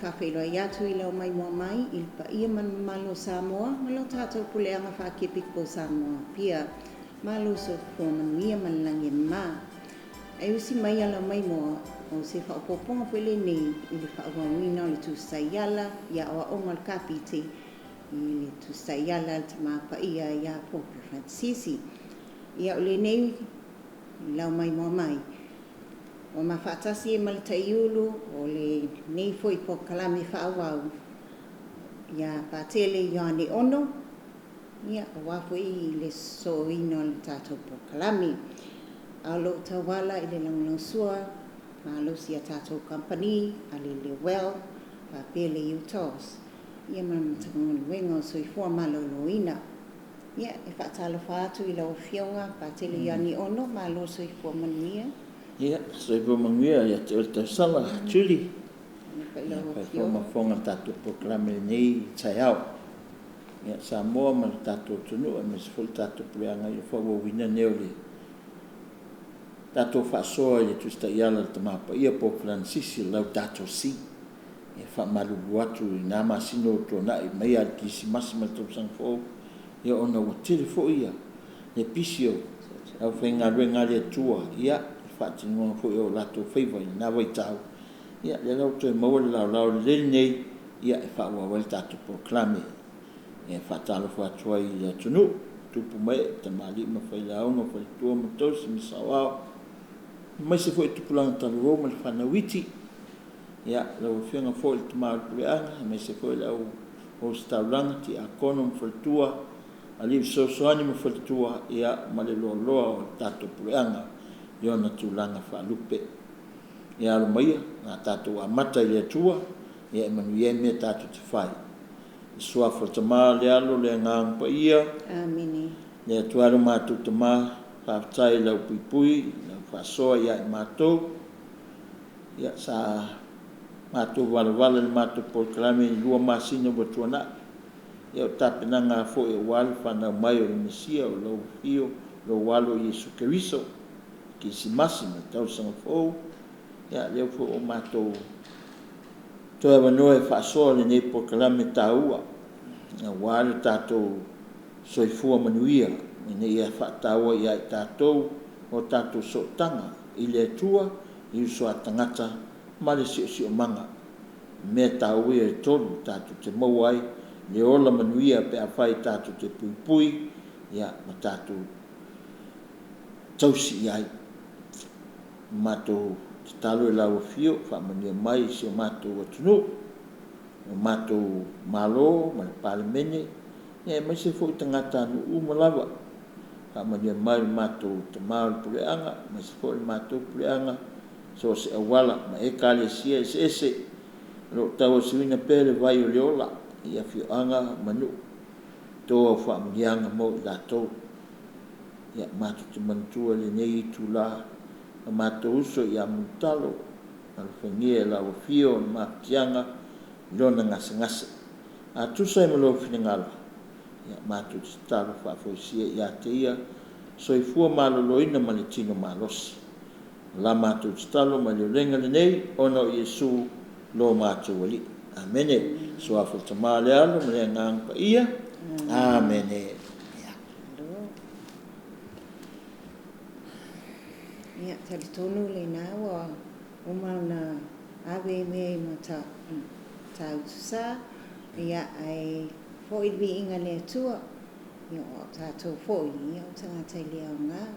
faafeiloai atu i lau maimoa mai i le paia ma le mamalu o Samoa ma lo tatou puleaga faakepiko o Samoa Apia. Malo soifua manuia ma le lagi e mama. Ae usi mai a lau maimoa, o se faaopoopoga foi lenei i le faaauauina o le Tusi Taiala i aoaoga o le Kapiti i le Tusi Taiala a le Tama Paia ia Pope Faransisi. Ia o lenei i lau maimoa mai, ua ma faatasi ai ma le Taiulu o lenei foi polokalame faaauau ia Patele Ioane Ono, ia aua foi le sosooina o le tatou polokalame. A o lo o tauala i le lagolagosua malosi a tatou kamupani a le Lewell faapea le UTOS ia ma le Matagaluega o Soifua Maloloina. Ia, e faatalofa atu i lau Afioga Patele Ioane Ono, malo le soifua manuia. Ia, soifua manuia ia te oe le tausala, Julie. Ia, fai ma fofoga le tatou polokalame i lenei taeao. Ia, Samoa ma le tatou atunuu, aemaise foi le tatou puleaga i le faaauauina lenei o le tatou faasoa i le Tusi Taiala a le Tama Paia Pope Faranisisi o le Laudato Si. E faamalulu atu i na masina ua tuanai mai lava i le Kerisimasi ma le Tausaga Fou, ia ona ua tele foi ia le pisi o le aufaigaluega a le Atua, ia, i le faatinoina foi o latou faiva i lena vaitau. Ia, lea la ua toe maua le laolao lelei lenei, ia, e faaauau ai le tatou polokalame. E faatalofa atu ai i le atunuu, tupu ma ee, tamalii ma failauga, faletua ma tausi ma saoao, aemaise foi tupulaga talavou ma le fanau iti. Ia, lau Afioga foi i le Tama o le Puleaga, aemaise foi le au ositaulaga, tiakono ma faletua, alii fesoasoani ma faletua, ia, ma le loaloa o le tatou puleaga i ona tulaga faalupe. Ia alo maia, o le a tatou amata i le Atua, ia e manuia ai mea tatou te fai. I le Suafa o le Tama, le Alo, le Agaga Paia. Amene. Le Atua e lo matou Tama, faafetai i lau puipui, lau faasoa ia i matou. Ia, sa matou valavala i le matou polokalame i le 2 masina ua tuanai. Ia o tapenaga foi aua le fanau mai o le Mesia, o lau afio, lou alo Iesu Keriso, Kerisimasi ma le Tausaga Fou. Ia, lea foi ua matou toe avanoa e faasoa lenei polokalame taua, aua le tatou soifua manuia, ina ia faataua ia i tatou o tatou sootaga i le Atua, i uso a tagata ma le siosiomaga. Mea taua ia e tolu tatou te maua ai le ola manuia pe afai tatou te puipui, ia, ma tatou tausi i ai. Matou tatalo i lau afio, faamanuia mai i si o matou atunuu, o matou Malo ma le Palemene, ia aemaise foi tagatanuu uma lava. Faamanuia mai i le matou Tama o le Puleaga, aemaise foi le matou Puleaga, so o se auala ma Ekalesia eseese o lo o tauasuina pea le vai o le ola i afioaga ma nuu, to au faamanuiaga mo i latou. Ia, matou te manatua i lenei itula lo matou uso ia Mulitalo, alofagia e lau afio le mafatiaga i lona gasegase. A tusa ai ma lou finagalo, ia, matou te tatalo faafoisia ia te ia soifua maloloina ma le tino malosi. O la matou tatalo ma le ulega lenei, ona o Iesu lo matou Alii. Amene. Suafa o le Tama, le Alo ma le Agaga Paia. Amene. Ia, talitonu lena ua uma ona ave mea i Matautusa, ia, ae foi le viiga i le Atua, ia, o tatou foi, ia, o tagata e le aoga,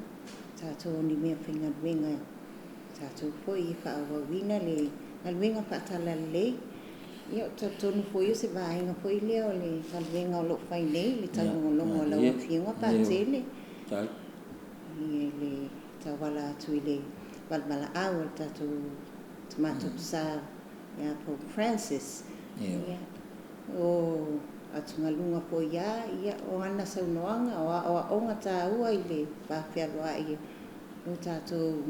tatou o ni mea faigaluega, tatou foi e faaauauina le galuega faatalalelei. Ia, o talitonu foi o se vaega foi lea o le galuega o lo o fai nei, le taulogologo a lau Afioga Patele, i le tauala atu i le valevalaau o le tatou Tama Totosa ia Pope Francis. Ia, o atugaluga foi ia, ia, o ana saunoaga, o aoaoga taua i le vafealoai o tatou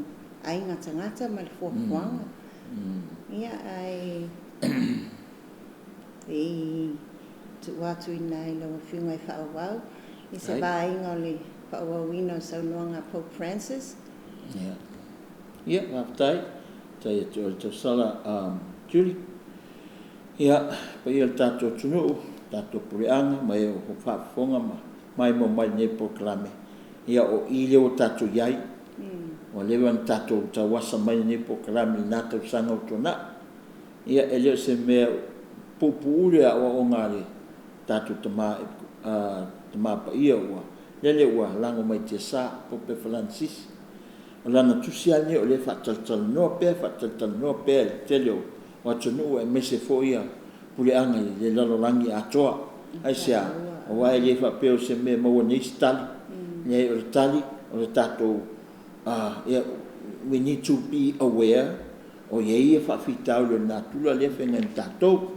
aiga tagata ma le fuafuaga. Ia, ae i tuu atu i nai lau Afioga e faaauau i se vaega o le faaauauina o saunoaga a Pope Francis. Ia, ia, faafetai. Faafetai ia te oe le tausala, Julie. Ia, paia o le tatou atunuu, tatou puleaga ma e o lo o faafofoga ma maimoa mai i lenei polokalame, ia o i lea ua tatou i ai. Ua leva ona tatou tauasa mai i lenei polokalame i lena tausaga ua tuanai. Ia, e le o se mea puupu'u le aoaoga a le tatou Tama, Tama Paia ua lele ua lago mai tiasa, Pope Falenisisi. O lana tusi lava lenei o lea e faatalatalanoa pea, faatalatalanoa pea i le tele o atunuu aemaise foi puleaga i le lalolagi atoa. Aisea? Aua e le faapea o se mea e maua nei se tali. Leai, o le tali, o le tatou, we need to be aware o i ai faafitauli o le natura lea e feagai ma tatou. O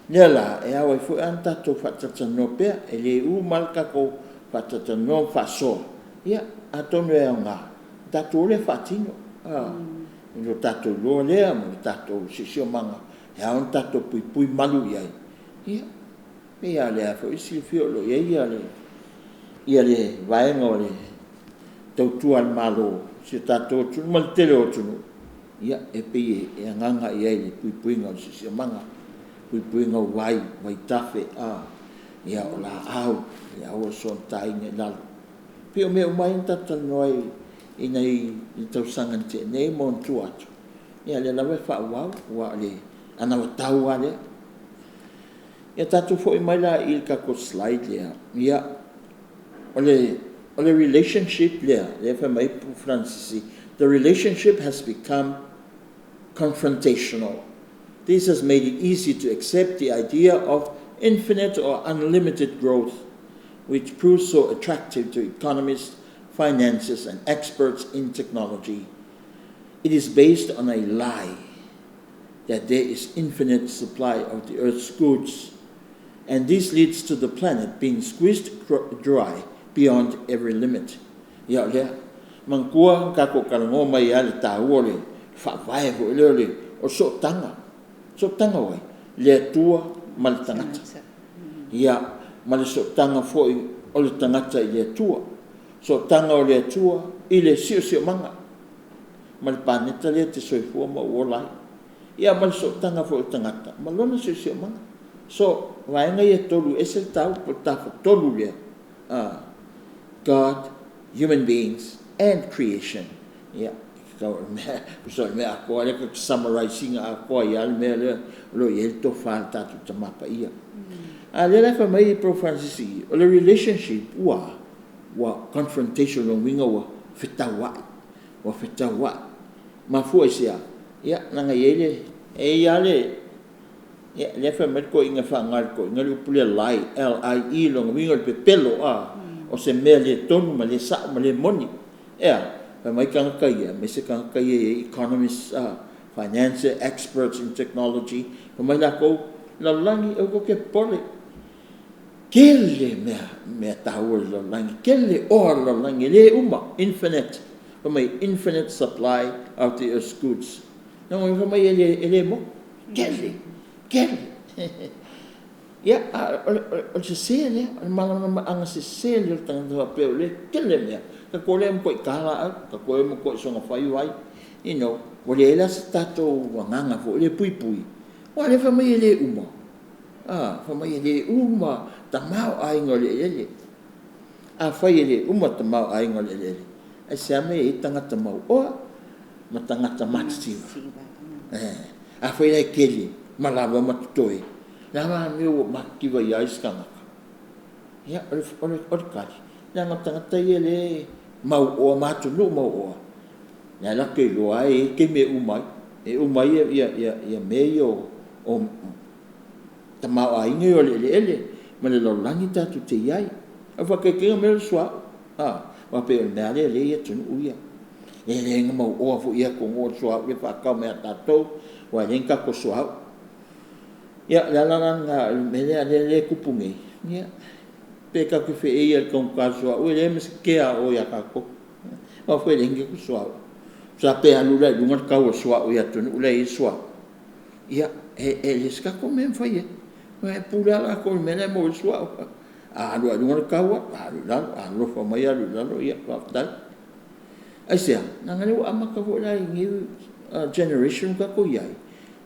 lea la, e ao ai foi la ona tatou faatalatalanoa pea, e le uma lava le tatou faatalatalanoa ma faasoa, ia atonu e aoga ona tatou o lea e faatino, i lo tatou iloa lea ma le tatou siosiomaga e ao ona tatou puipui malu i ai. Ia, pei lava o lea foi e silafia o lo o i ai le vaega o le tautua a le Malo i si o tatou atunuu ma le tele o atunuu, ia, e pei e agaga i ai i le puipuiga o le siosiomaga, puipuiga o vai, vaitafe, o laau ia aua le soona taina i lalo. E pei o mea uma ia na tatou talanoa ai i nai tausaga na tea nei ma ona tua atu, ia o lea lava e faaauau, aua o le anavatau lava lea. Ia tatou foi mai la i le tatou slide lea, ia, o le relationship lea lea e fai mai ai Pope Falenisisi, the relationship has become confrontational. This has made it easy to accept the idea of infinite or unlimited growth, which proves so attractive to economists, financiers and experts in technology. It is based on a lie that there is infinite supply of the earth's goods, and this leads to the planet being squeezed dry beyond every limit. Ia o lea, manatua na tatou talanoa mai lava i le taua o le faavae foi lea o le sootaga. Sootaga o ai? Le Atua ma le tagata. Ia, ma le sootaga foi o le tagata i le Atua, sootaga o le Atua i le siosiomaga ma le paneta lea e te soifua ma ou ola ai. Ia ma le sootaga foi o le tagata ma lona siosiomaga. So, o vaega ia e tolu e ese le taua, o le tafatolu lea, God, human beings and creation. Ia, tusa o le mea atoa lea, ou te summarize ina atoa ai lava le mea lea o lo o i ai le tofa a le tatou Tama Paia. A o lea la e fai mai Pope Francis i i, o le relationship ua a? Ua confrontation, o lona uiga ua fetauai, ua fetauai. Mafua i se a? Ia, leaga e i ai le, e i ai lava le, ia lea e fai mai le toeaina e faaaoga e le toeaina le upu lea lie, L.I.E, lona uiga o le pepelo, o se mea le tonu ma le sao ma le moni. E a? Fai mai tagata ia, aemaise tagata ia e i ai economists, financial experts in technology, fai mai latou, lalolagi, aua tou te popole, tele mea, mea taua i le lalolagi, tele oa o le lalolagi e le uma, infinite, fai mai infinite supply of the earth's goods. Lona uiga fai mai e le, e le moni, tele, tele. Ia, a o le sese lea, o le malamalamaaga sese lea o le tagata faapea o lea e tele mea. Tatou lea e matuai ta laau, tatou e matuai soona fai vai, ua leai la se tatou agaga foi lea e puipui, aua o lea e fai mai e le uma, fai mai e le uma tamaoaiga o le eleele. Afai e le uma le tamaoaiga o le eleele, aisea le mea e i ai tagata mauoa ma tagata matitiva? Afai la e tele ma lava ma totoe, o le a la le mea ua matitiva ai isi tagata? Ia, o le tali, leaga o tagata ia lea e mauoa ma atunuu mauoa, o la e latou te iloa lava e i ai taimi e uma ai, e uma ai mea ia o tamaoaiga ia o le eleele ma le lalolagi tatou te i ai. O le faataitaiga o le mea lea o le suauu, aua pei o le mea lava lea o lea e i atunuu ia, e leai na mauoa foi atunuu i le suauu lea e faatau mai ia tatou, aua e leai ni tatou suauu. Ia, o le ala la lena o le mea lea e tupu nei, ia, pe tatou te feei lava i le taugata o le suauu, e leai ma se kea o ia tatou, aua foi e leai ni tatou suauu. Tusa pe alu la i luga le tau o le suauu i atunuu la e i ai le suauu, ia, e leai se tatou mea e mafai i ai, aua e pule lava latou i le mea la e maua ai le suauu. A alu lava i luga le tau, alu, alu i lalo, a alofa mai alu i lalo, ia faafetai. Aisea? Leaga o lea ua amata foi la i nei generation ua tatou i ai,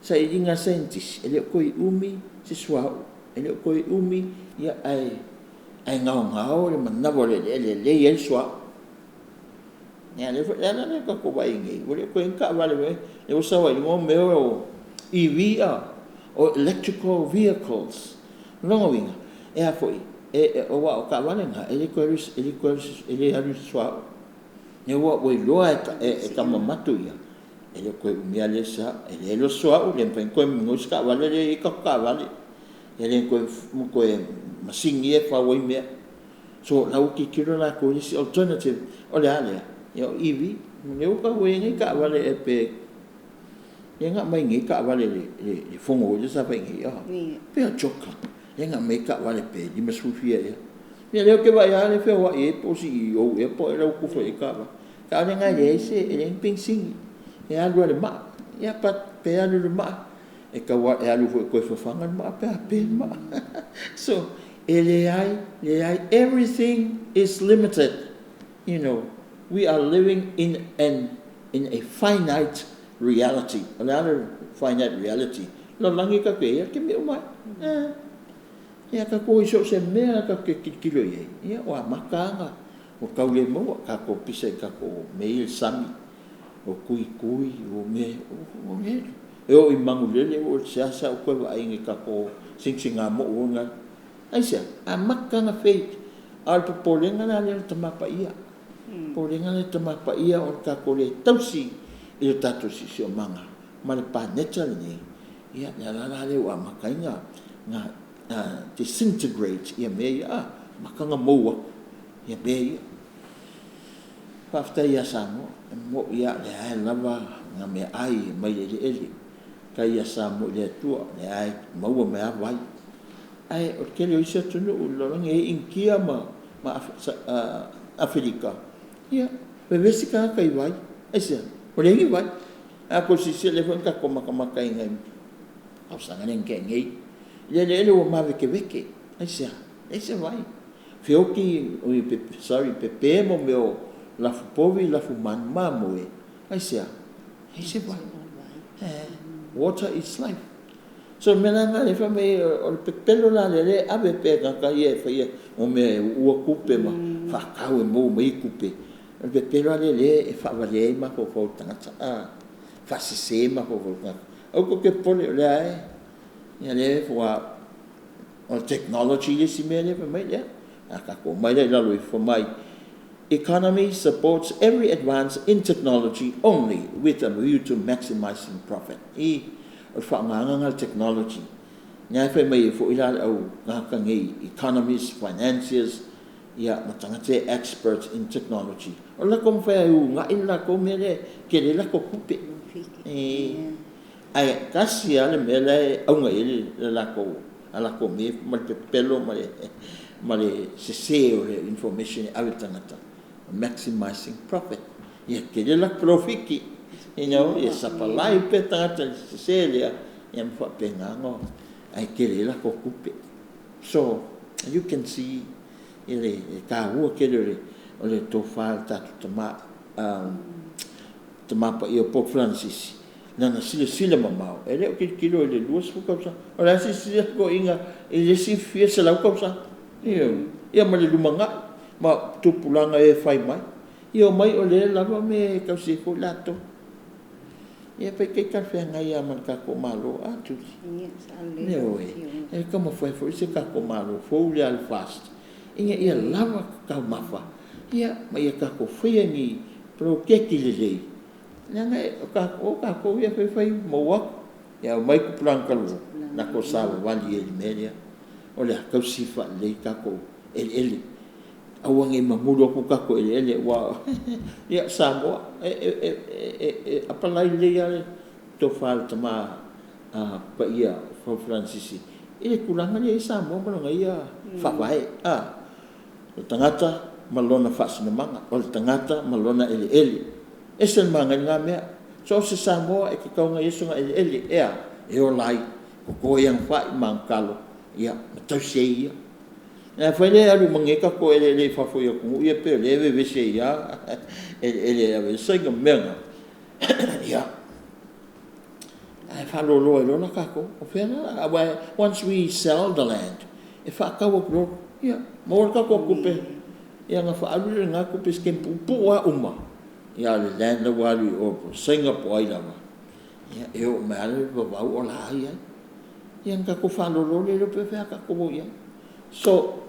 Sailiga a saienitisi, e le o toe umi se suauu, e le o toe umi, ia, ae ae gaogao le manava o le eleele e lelei ai le suauu. Ia, lea foi, le ala lea tatou te vaai ai nei, ua le o toe i ai ni taavale foi lea ua sau ai i luga mea o EV a, o electrical vehicles. O lona uiga, e a foi, aua o taavale na, e le toe alu e le alu i le suauu. Lea ua iloa e tama mamatu ia, e le o toe umi lava lea e leai loa se suauu, le mafai ona toe migoi se taavale lea e i ai tatou taavale. E le toe ma toe masini ia e fau ai mea. So o la ua tilotilo latou i le isi alternative. O le a lea? Ia o EV. O lea ua tau i ai nei taavale ea pe… lea na aumai nei taavale i le fono foi lea sa fai nei pei o Joka lea na aumai ai taavale pe 50 fia ea. Ia lea ou te vaai lava lea e feoai ai po o le CEO ea po o ai la e ua tufa i ai taavale. O taavale na e leai se, e leai ni penisini, e alu lava i le maa. Ia but pe alu i le maa, e tatau lava e alu foi e toe fafaga le maa pe a pe le maa. So, e leai, leai, everything is limited. We are living in a finite reality. O le a le finite reality? Lalolagi tatou te i ai e taimi uma lava. Ia tatou o i so o se mea lava tatou te tilotilo i ai, ia ua amata lava ona ua tau le maua. Tatou pisa i tatou mea ia i le sami, o tuitui, o mea, e oo i manulele ua seasea ou toe vaai i ni tatou sigasigamo'u foi na. Aisea? Amata ona fade. A o le popolega la lea o le Tama Paia, popolega lea i le Tama Paia o le tatou le tausi i le tatou siosiomaga ma le paneta lenei. Ia le ala la lea ua amata ai ona disintegrate ia mea ia a, amata ona mou atu ia mea ia. Faafetai ia Samoa, e moni lava o lea e lava ana meaai e aumai i le eleele. Faafetai ia Samoa i le Atua o lea e maua mai lava vai. Ae o le tele o isi atunuu i le lalolagi e i ai Initia ma Aferika, ia, vevesi tagata i vai. Aisea? Ua leai ni vai. A tou silasila, lea foi na tatou matamata i nai tausaga lea na tea nei i eleele ua mavekeveke. Aisea? Leai se vai. Feoti, sorry, pepe mea o lafu povi, lafu mamoe. Aisea? Leai se vai. Water is life. So o le mea la lena lea fai mai ai, o le pepelo la lea e ave pea e tagata ia e faia mo mea e uua tupe ma faatau e maua mai ai tupe. O le pepelo lava lea lea e faavalea ai mafaufau o tagata, a, faasese mafaufau o tagata. Aua tou te popole o lea e, ia lea ua, o le technology le isi mea lea fai mai lea. A tatou omai la i lalo ifo mai, economy supports every advance in technology only with a view to maximizing profit. I, o le faaaogaina lena o le technology. Lea e fai mai ai foi la le au tagata nei, economists, financiers, ia ma tagata ia experts in technology. O le latou mafai e uunai le latou mea lea e tele ai latou tupe. Ae tasi lava le mea la e auga i ai le latou a latou mea ma le pepelo ma le sese o le information e ave i tagata, maximizing profit. Ia tele latou polofiti, ia sapalai pea tagata i le sese lea, ia ma faapena ona ae tele ai latou tupe. So, you can see i le taua tele o le tofa a le tatou tama, Tama Paia o Pope Francis, lana silasila mamao, e le o tilotilo i le 20 tausaga, o la e silasila toeaiina i le isi fia selau tausaga, ioe, ia ma le lumanai ma tupulaga e fai mai. Ia omai o lea e lava mea e tausi ai foi latou. Ia pe talafeagai lava ma le tatou Malo, a Tuli? Ia, sao lelei lau Ioe, Afioga. E taumafai foi si tatou Malo fou lea a le FAST ina ia lava taumafa, ia ma ia tatou faia ni poloketi lelei, leaga o tatou ia e fai fai maua atu, ae omai tupulaga talavou, latou savavali ai i le mea lea. O le a? Tausi faalelei tatou eleele, aua ne i mamulu atu tatou eleele aua ia Samoa, e apalai lelei lava le tofa a le Tama Paia o Pope Falasisi i le tulaga lea e i ai Samoa ma lona ia Faavae. O le tagata ma lona faasinomaga, o le tagata ma lona eleele. E ese le manaia o lena mea. So o se Samoa e tatau ona i ai sona eleele, e a? E ola ai, toto ai ana fai ma ana talo, ia ma tausi ai ia. Ae afai la e alu uma nei tatou eleele i fafo i atunuu ia pei o lea e vevesi ai lava eleele e ave ai Saina ma mea na, ia, ae faaloloa ai loa la tatou. O fea la, aua once we sell the land, e faatau atu loa, ia, maua le tatou tupe, ia ona faaalu lea o lena tupe i se taimi puupuu lava uma, ia a o le land la ua alu i o po o Saina po o ai lava, ia e oo mai lava le vavau o la e i ai. Ia ona tatou faalolo lea pe o fea a tatou o i ai. So,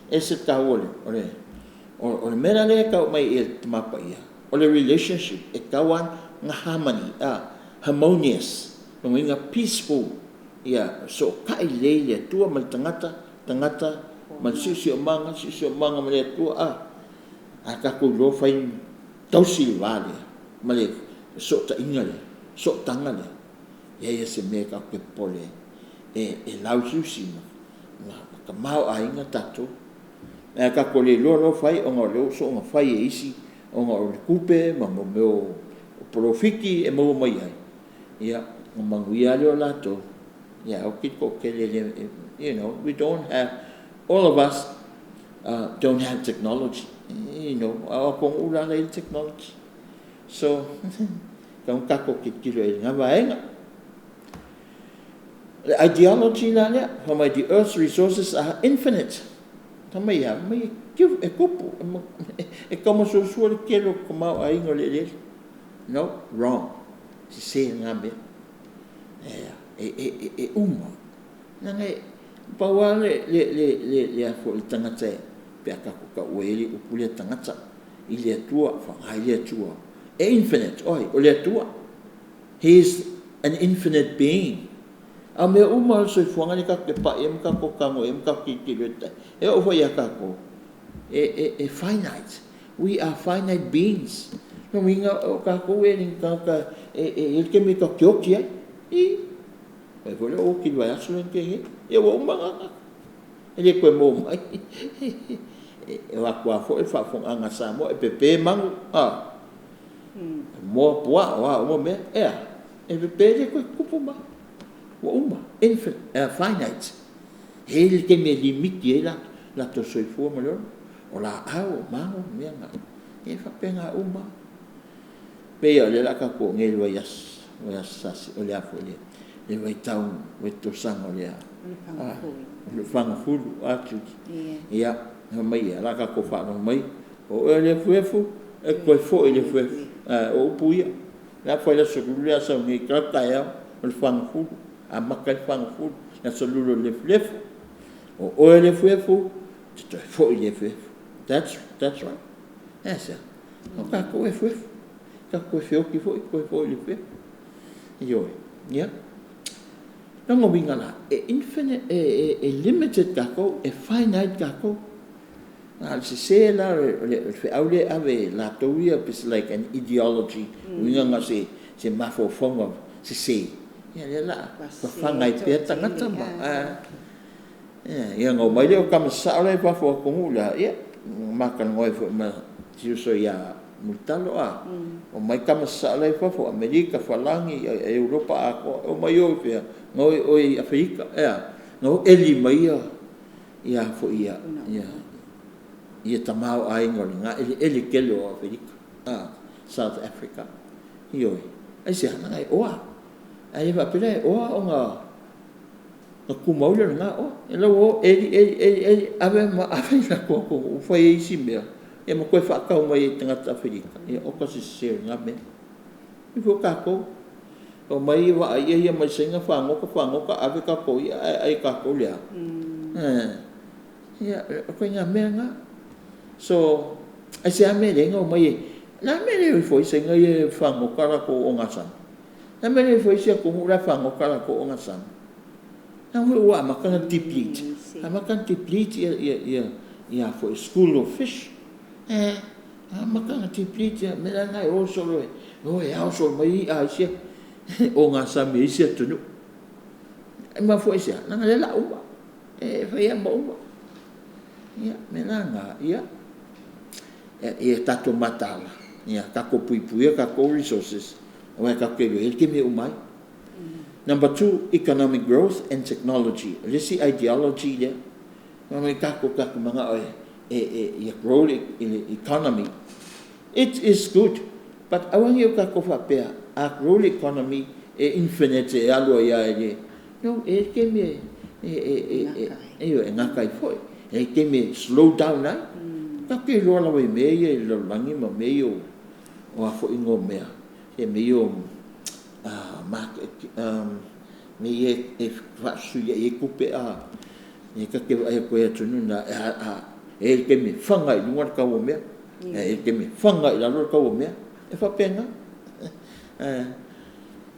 e ese le taua o le mea la lea e tau aumai i e le Tama Paia, o le relationship e tatau lava ona harmony, harmonious, lona uiga peaceful, ia fesootai lelei le Atua ma le tagata, tagata ma le siosiomaga, siosiomaga ma le Atua, a. A tatou iloa fai, tausi le va lea ma le fesootaiga lea, sootaga lea, e leai lava se mea tatou te popole ai, e lauusiusi ma tamaoaiga tatou. Ae a tatou le iloa loa fai ona o lea ua soona fai e isi ona o le tupe ma mea o polofiti e maua mai ai, ia ona manuia lava lea o latou, ae oti le toatele e le, we don't have, all of us don't have technology, a o atunuu la la e i ai le technology. So, e tatau ona tatou tilotilo i lena vaega. O le ideology la lea, fai mai, the earth's resources are infinite. Fai mai e a? Fai mai e tupu, e taumasuasua le tele o le tamaoaiga o le eleele. No, wrong. Sese lena mea. E uma. Leaga e pau lava le tagata pe a tatou taua i ai le upu lea tagata i le Atua, faaaoga ai le Atua. E infinite, o ai? O le Atua. He is an infinite being. A o mea uma lava o le soifuaga lea tatou te pai ai ma tatou tago i ai ma tatou tilotilo i ai, e oo foi ia tatou, e finite. We are finite beings. O lona uiga o tatou e le ni tagata e i ai le taimi tatou te oti ai. Ii. Fai foi lea ou oti i le vaiaso lea na tea nei. Ia ua uma lena. E le toe maua mai. E o atu lava foi le faafofogaaga a Samoa, e pepe manu, a, moa puaa, o a uma mea, e a? E pepe e le toe tutupu mai. Ua uma, finite. E i ai le taimi e limiti ai le latou soifua ma le ola. O laau, o manu, o mea na, e faapena uma lava. Pei lava o lea o le a tatou oo nei i le vaiaso, vaiaso o le a foi le vaitau, vaitausaga o le a? O le Fagafulu, a Judy? Ia, fai mai e a? O le a tatou faalogo mai, o oe o le efuefu, e te toe foi i le efuefu. O upu ia, o le a fai i le aso Lulu lea a sau nei, talaatu taeao, o le Fagafulu, amata ai le Fagafulu, le aso Lulu o le lefulefu. O oe o le efuefu, e te toe foi i le efuefu. That's right. E aisea? O tatou e efuefu, tatou toe feoti foi, toe foi i le efuefu. Ioe, ia. Lona uiga la, e infinite, e limited tatou, e finite tatou. A o le sese la o le feau lea e ave e latou ia, it's like an ideology, uiga na o se mafaufauga sese, ia lea o le a fafaga ai pea tagata ma, ia ona omai lea o tama sasao la e i fafo o atunuu la, ia, ma talanoa ai foi ma si uso ia Mulitalo, a, omai tama sasao la e i fafo, Amerika, Falani, Europa atoa, omai o i fea? Na o i o i Aferika, e a? Na o eli mai ia foi ia tamaoaiga o lena eleele tele o Aferika, South Africa. Ioe. Aisea? Leaga e oa. Ae le faapea la e oa ona tumau lea o lena oa. E lau o eli, eli, eli, eli, ave ma ave i latou atunuu fai ai isi mea, ia ma toe faatau mai ai i tagata Aferika, ia oka se sese o lena mea. E pei foi o tatou, omai vaa i'a ia mai Saina fagota, fagota, ave tatou i'a ae ai e tatou le a? Ia, o ituaiga mea na. So, aisea mea e leai ona omai e… O le a le mea e le o ifo ai Saina ia e fagota a latou ogasami? O le a le mea e le o ifo ai isi atunuu la e fagota a latou ogasami? Leaga foi ua amata ona deplete, amata ona deplete ia foi school of fish. Amata ona deplete ia mea la na e o solo e o e ao solo mai i'a a isi ogasami a isi atunuu. E mafua i se a? Leaga o lea o le a uma. E fai lava ma uma. Ia, mea la na, ia, ia tatou mataala, ia tatou puipuia tatou resources, aua tatou te le iloa e i ai le taimi e uma ai. Number two, economic growth and technology. O le isi ideology lea. Fai mai tatou te manao ia grow le economy. It is good, but aua ne i o tatou faapea a grow le economy e infinite e alu ai lava e le. No, e i ai le taimi e e e e ioe, e gata ai foi. E i ai le taimi e slow down ai. Tatou te iloa lava i mea ia i le lalolagi ma mea ia o a foi igoa o mea, se mea ia o mea ia e faafesuiai ai tupe a, e ta te vaai atu ai i atunuu na, e i ai le taimi e faga ai i luga le tau o mea, ae i ai le taimi e faga ai i lalo le tau o mea. E faapena.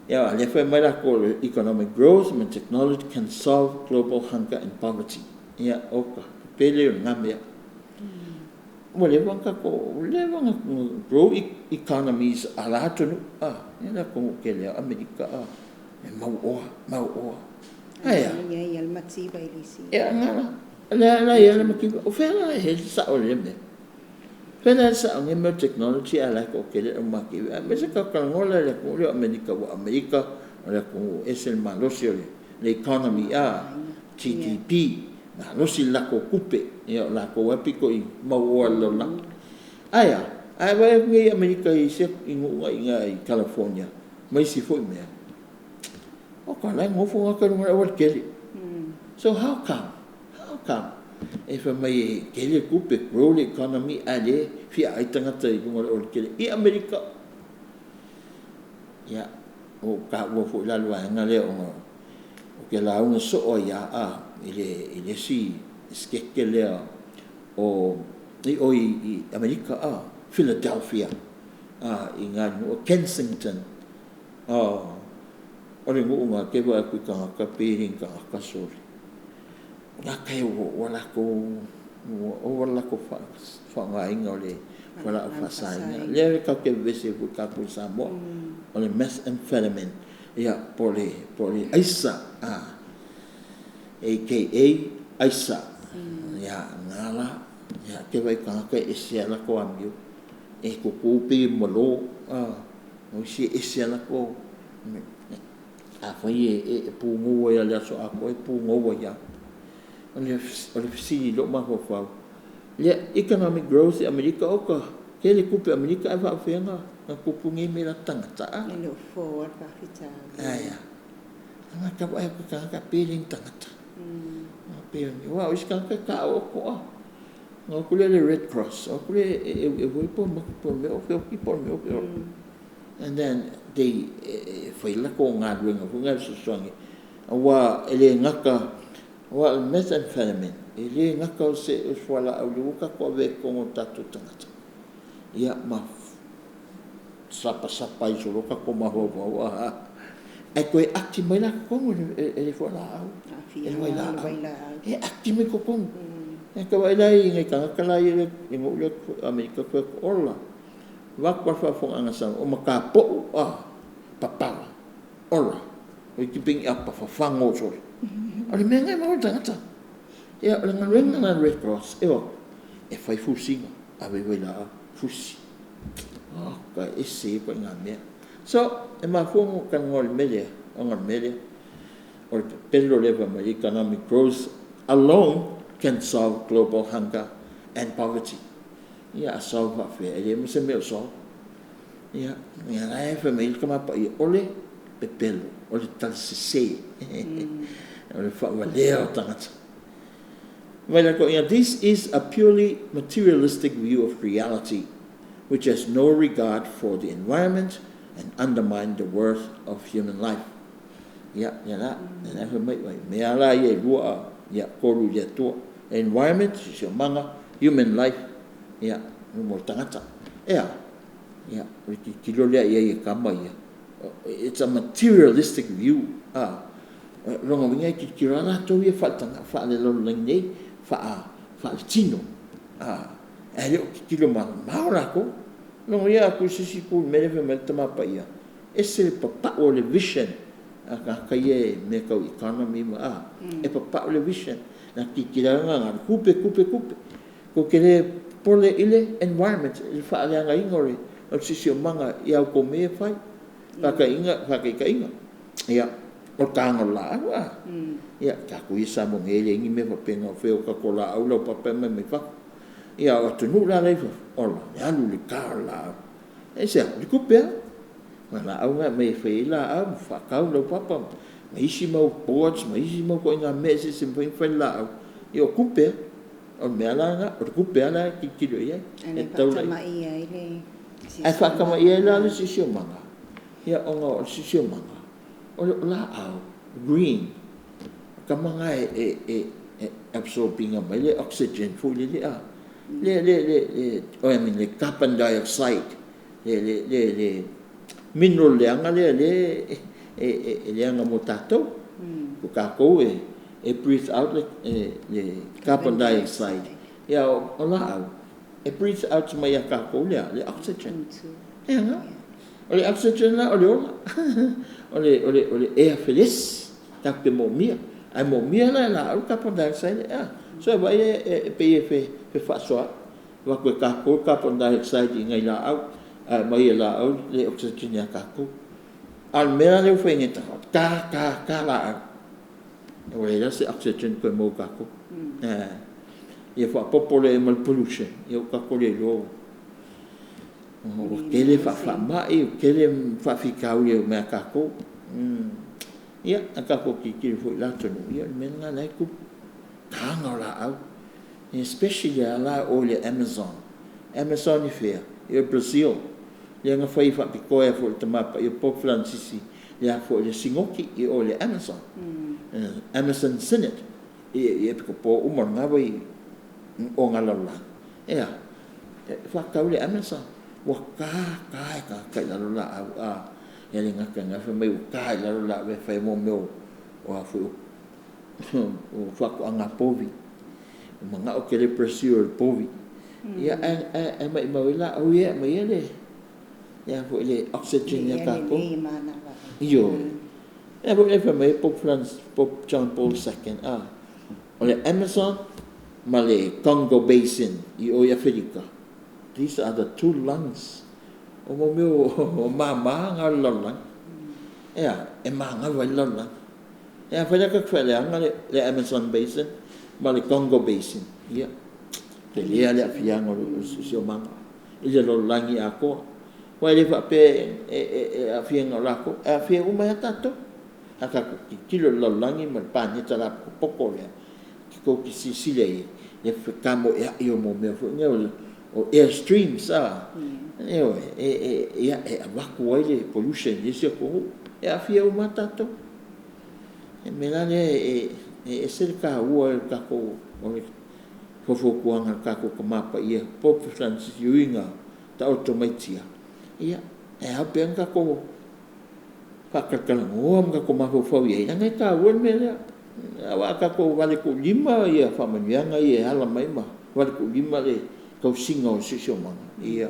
Ia a o lea e fai mai latou o le economic growth ma technology can solve global hunger and poverty. Ia, oka, pele ia o lena mea. Ua leva ona tatou, ua leva ona grow economies a la atunuu, a, e le atunuu tele lava o Amerika, a, e mauoa, mauoa. Ae a? E i ai le mativa i le isi. Ia, lena la, lea la e i ai le mativa. O fea la e i ai le sao o lea mea? O fea la e i ai le sao o nei mea o technology ae o la e toatele le aumākivi? Aemaise tatou talanoa la i le atunuu lea o Amerika aua o Amerika o le atunuu e ese le malosi o le economy, a, GDP, malosi le latou tupe, ia o latou lava e pito i mauoa i le lalolagi. Ae a? A e vaai atu nei i Amerika i isi nuu la i ina i California ma isi foi mea, oka, o la e nonofo tagata i luga o le aualatele. So how come? How come? E fai mai e tele tupe, grow le economy, a o lea e fia ai tagata i luga o le aualatele i Amerika. Ia, ua ou taua foi la le vaega lea ona ou te lauga soo ai lava i le isi Esetete lea o i o i Amerika, a, Philadelphia, a, i ina i le nuu o Kensington. O le nuu lena ou te vaai atu i tagata pei e le ni tagata sole. O tagata e ua latou, ua ova le latou faaaogaina o le fualaau faasaina. O lea tatou te vevesi ai foi tatou i Samoa, o le methamphetamine, ia po o le aisa, AKA aisa. Ia, lena la. Ia, ou te vaai i tagata e ese lava latou amio, e toto pei e malo, o isi e ese lava latou. Afai e pugou ai lava i le aso atoa, e pugou ai lava. O le fesili i lou mafaufau, ia economic growth i Amerika, oka, tele tupe a Amerika ae faapefea ona tupu nei mea i latou tagata, a? E le o fofo lava le faafitauli. Ae a? Tagata vaai atu i tagata pe le ni tagata. Pei aua o isi tagata e taoto a. Ona o atu lea i le Red Cross, o atu lea e eueu ai po o le mea o feoti po o le mea o feola. And then they e fai le latou galuega foi lena e fesoasoani aua e le gata aua o le methamphetamine, e le gata o se fualaau lea ua tatou avea i totonu o tatou tagata, ia ma sapasapa ai solo tatou mafaufau, ae toe ati mai la totonu e le fualaau, e le vailaau, e ati mai totonu. E tau vaai la i nai tagata la ia i nuu lea o Amerika, fai atu, ola, vaeatu lava le faafofogaaga a Samoa, o matapou a, papala, ola, toeitiiti pei ni apa fafago sole. O le mea lena e maua i le tagata. Ia, o le galuega lena a le Red Cross, e o atu e fai fusiga, ave i vailaau, fusi. Oka, e ese ia ituaiga mea. So, e mafua ona ou talanoa i le mea lea, ona o le mea lea, o le pepelo lea fai mai economic growth alone can solve global hunger and poverty. Ia a solve faapefea? E leai ma se mea o solve. Ia, ia la e fai mai le Tama Paia, o le pepelo, o le tala sese, o le faavalea o tagata. Fai mai latou, ia, this is a purely materialistic view of reality which has no regard for the environment and undermine the worth of human life. Ia, ia la, ia la fai mai, mai mea la ia e lua, ia, tolu i le Atua. Environment, siosiomaga, human life, ia, mo le tagata. Ea, ia, o le tilotilo lea i ai e tama ia. It's a materialistic view. A, lona uiga e tilotilo lava latou ia faale-tagata, faale-lalolagi nei, faale-tino. A, ae le o tilotilo mamao latou. Lona uiga a tuu i se isi itu i le mea lea fai mai ai le Tama Paia, ese le papau o le vision a tagata ia i mea tau economy ma a, e papau le vision. Na tilotilo lava na o le tupe, tupe, tupe. Tou te le popole i le environment, i le faaleagaina o le siosiomaga i a outou mea ia e fai. Faataitaiga, ia, o le taina o le laau, a. Ia, tatou ia Samoa nei e leai ni mea faapena o fea o tatou laau laupapa e aumai mai fafo. Ia, a o atunuu la la e i fafo, ola, e alu i le ta o le laau. Aisea? O le tupe lava. Ma laau na e aumai e fai ai laau ma faatau laupapa ma isi mau boards ma isi mau ituaiga mea eseese e mafai ona fai i le laau. Ia o tupe lava. O le mea la lena, o le tupe lava la e tilotilo i ai. E faatamaia ai le siosiomaga. Ae faatamaia ai la le siosiomaga, ia ona o le siosiomaga, o laau, green, o tama na e absorb ina mai le oxygen foi lele a, le, le, le, I mean le carbon dioxide, le mineral leaga lea o lea e leaga mo tatou. O tatou e breathe out le carbon dioxide, ia o laau e breathe out mai ia tatou le a? Le oxygen. E aga? O le oxygen la o le ola, o le ea felesi tatou te moomia, ae moomia la e laau le carbon dioxide lea. So e vaai e pei e fefaasoaai, avatu e tatou le carbon dioxide i nai laau, ae aumai e laau le oxygen ia tatou. A o le mea la lea ua fai nei e tatou, ta, ta, ta laau, ua leai la se oxygen o toe maua e tatou. Ia faaopoopo loa i ai ma le pollution, ia ua tatou le iloa, ua tele faamai, ua tele faafitauli e oo mai ia tatou. Ia, a tatou tilotilo foi i la atunuu, ia o le mea lena o la e tupu, tataina o laau, especially lava la o i le Amazon. Amazon i fea? I Brazil, lea na fai faapitoa ai foi e le Tama Paia Pope Francis le sinoti i o i le Amazon, Amazon Synod, i epikopo uma o lena vai o na lalolagi, e a? E faatatau i le Amazon. Ua ta ta e tagata i lalo laau, a e le gata i lena, fai mai ua ta i lalo laau e fai mo mea o a foi o faatoaga povi. Ua manao tele Brazil i le povi. Ia ae maumau ai laau ia e aumaia le a foi le oxygen ia tatou. Ioe. E foi le fai mai Pope Francis, Pope John Paul II, a o le Amazon ma le Congo Basin i o i Aferika, these are the two lungs, o mo mea o mama na o le lalolagi. E a? E manava ai le lalolagi. E afai la tatou faaleaga le Amazon Basin ma le Congo Basin, ia, tele lava le aafiaga o le siosiomaga i le lalolagi atoa. Aua e le faapea e aafia na o latou, e aafia uma ai lava tatou. A tatou tilotilo i le lalolagi ma le paneta lapotopoto lea, tou te silasila i ai i le fetamoeai o mea foi nei o air streams, a, ioe, e avatu ai le pollution i isi atunuu, e aafia uma lava tatou. O le mea la lea e ese le taua o le tatou, o le faufautuaga a le tatou Tama Paia Pope Francis i uiga taoto mai tia, ia, e ao pea ona tatou faatalatalanoa ma tatou mafaufau i ai, leaga e taua le mea lea. Aua a tatou valetuulima faamanuiaga ia e ala mai ma valetuulima le tausiga o le siosiomaga, ia,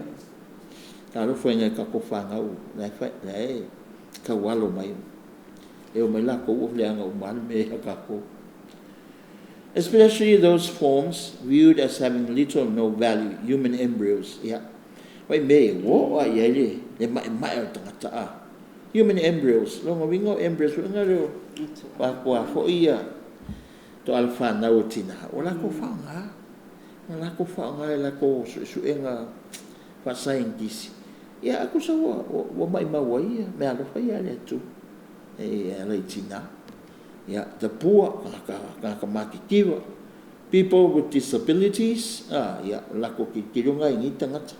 talofa i nai a tatou fanau la e taualo mai, e omai latou ua leaga uma lava le mea ia tatou. Especially those forms viewed as having little or no value, human embryos. Ia, vaai mea ia, ua oo lava i ai le maemae o le tagata, a. Human embryos, lona uiga o embryos foi na lea o foi ia toala fanau a tina, ua latou faaaoga. Ua latou faaaoga i latou suesuega faasaienitisi. Ia ae tusa ua maumau ai meaalofa ia a le Atua e ala i tina. Ia, the poor, tagata matitiva, people with disabilities, ia, o latou tilotilo lena i nei tagata.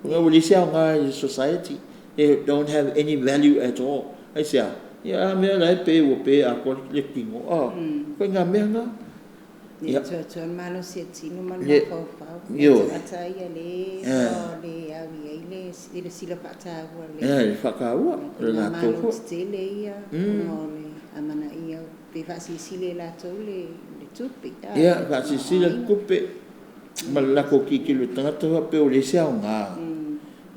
Ua leai se aoga i le society, they don't have any value at all. Aisea? Ia a mea la e pe ua pe atoa le tino, a, ituaiga mea na. Le atoatoa le malosi e tino ma le mafaufau. Ioe. Tagata ia le le au i ai le silasila faataua le Le faataua o le latou foi. Malo tetele ia ona o le amanaia pe faasilisili e latou le tupe. Ia, faasilisili le tupe ma le latou tilotilo i tagata faapea ua leai se aoga,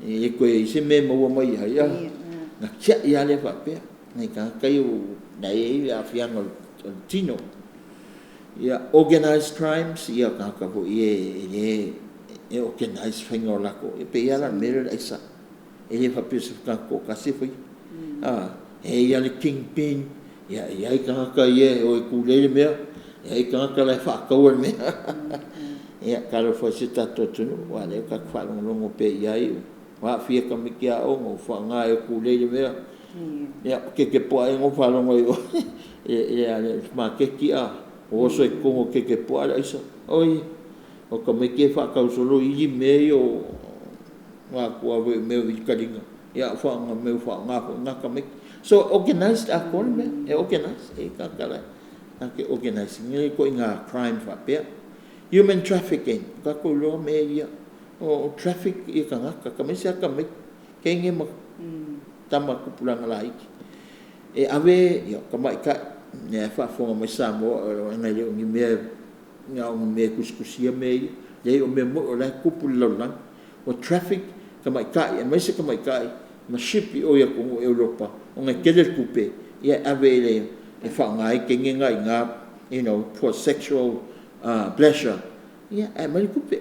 e le toe i ai se mea e maua mai ai, a. Na tiai lava lea faapea, nai tagata ia la e i ai le aafiaga o le tino. Ia, organized crimes, ia o tagata foi ia e le e organize faiga o latou, e pei lava la o le mea lea o le aisa. E le faapea o se tagata toatasi e faia. E i ai lava le kingpin, ia, e i ai tagata ia e o e tulei le mea, e i ai tagata la e faataua le mea. Ia, talofa e i si o tatou atunuu, aua o lea ua tatou faalogologo pea i ai. Ua aafia tamaiti aoga, ua faaaoga e pulei le mea. Ia, kekepuaa e faalogo i o i le maketi a, ua oso i totonu o kekepuaa le aisa. Oi, o tamaiti ia e faatau solo ili mea ia o atua foi o mea o vilitaliga, ia o mea faaaoga foi na tamaiti. So, organized atoa le mea, e organize, e i ai tagata la e latou te organize ina ia ituaiga crime faapea. Human trafficking, ua tatou iloa mea ia, o traffic ia tagata, aemaise lava tamaiti, teine ma tama tupulaga laiti. E ave ia tamaitai, lea e faafofoga mai Samoa, leaga e le o ni mea na o ni mea e tusitusia mea ia. Leai o mea moni o la e tupu i le lalolagi. Ua traffic tamaitai aemaise tamaitai ma ship i o i atunuu Europa ona e tele le tupe, ia e ave e faaaoga ai teine na i ina, for sexual pleasure, ia ae aumai le tupe.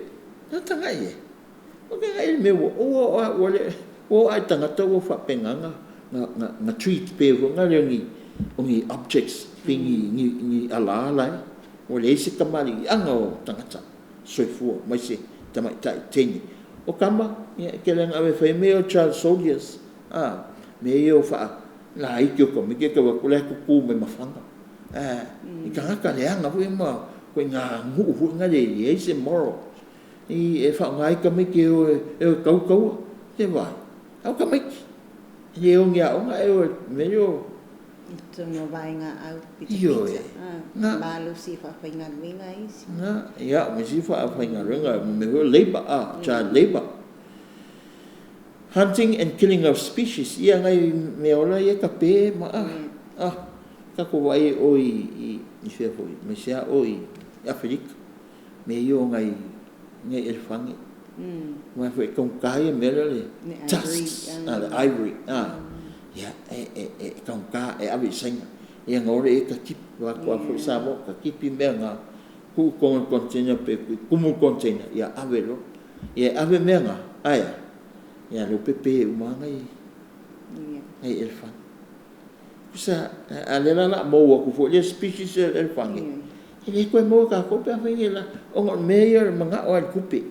A tagai i ai? Ua tagai i le mea ua ua ua oo lava i tagata ua faapena ona treat pei foi lea o ni objects pei ni ala la e ua leai se tamaliiaga o tagata soifua aemaise tamaitai teine. O tama, ia e tele lava ina ave e fai mea ia o child soldiers, a, mea ia o faalaiti o tamaiti e tau o atu o la e tutu mai ma fana, i tagata leaga foi ma ituaiga nuu foi na e leai se moral. E faaaoga ai tamaiti e o e tau taua, se i vaai, a o tamaiti, e le o i ni aoga ae o i mea ia o I totonu o vaega aupitapita, malosi e faafaigaluega isi. Na, ia, ma isi faafaigaluega, mea foi o labour, child labour. Hunting and killing of species, ia nai meaola ia e tape ma tatou vaai i o i fea foi, aemaise lava o i Aferika, mea ia o nai elefane. Aua foi e taugata ia mea lea o le tusks, le ivory. Ia, e taugata, e ave i Saina, ia ona o lea ta tipi, vaeatu lava foi Samoa, ta tipi mea na, tuu i totonu o le container pe tumu le container, ia ave loa. Ia e ave mea na, ae a? Ia lea ua pepe uma lava nai elefane. Tusa, a o lea la o le a mou atu foi lea species o elefane, e le toe maua e tatou pe afai nei ona o le mea ia o le manao lava i le tupe.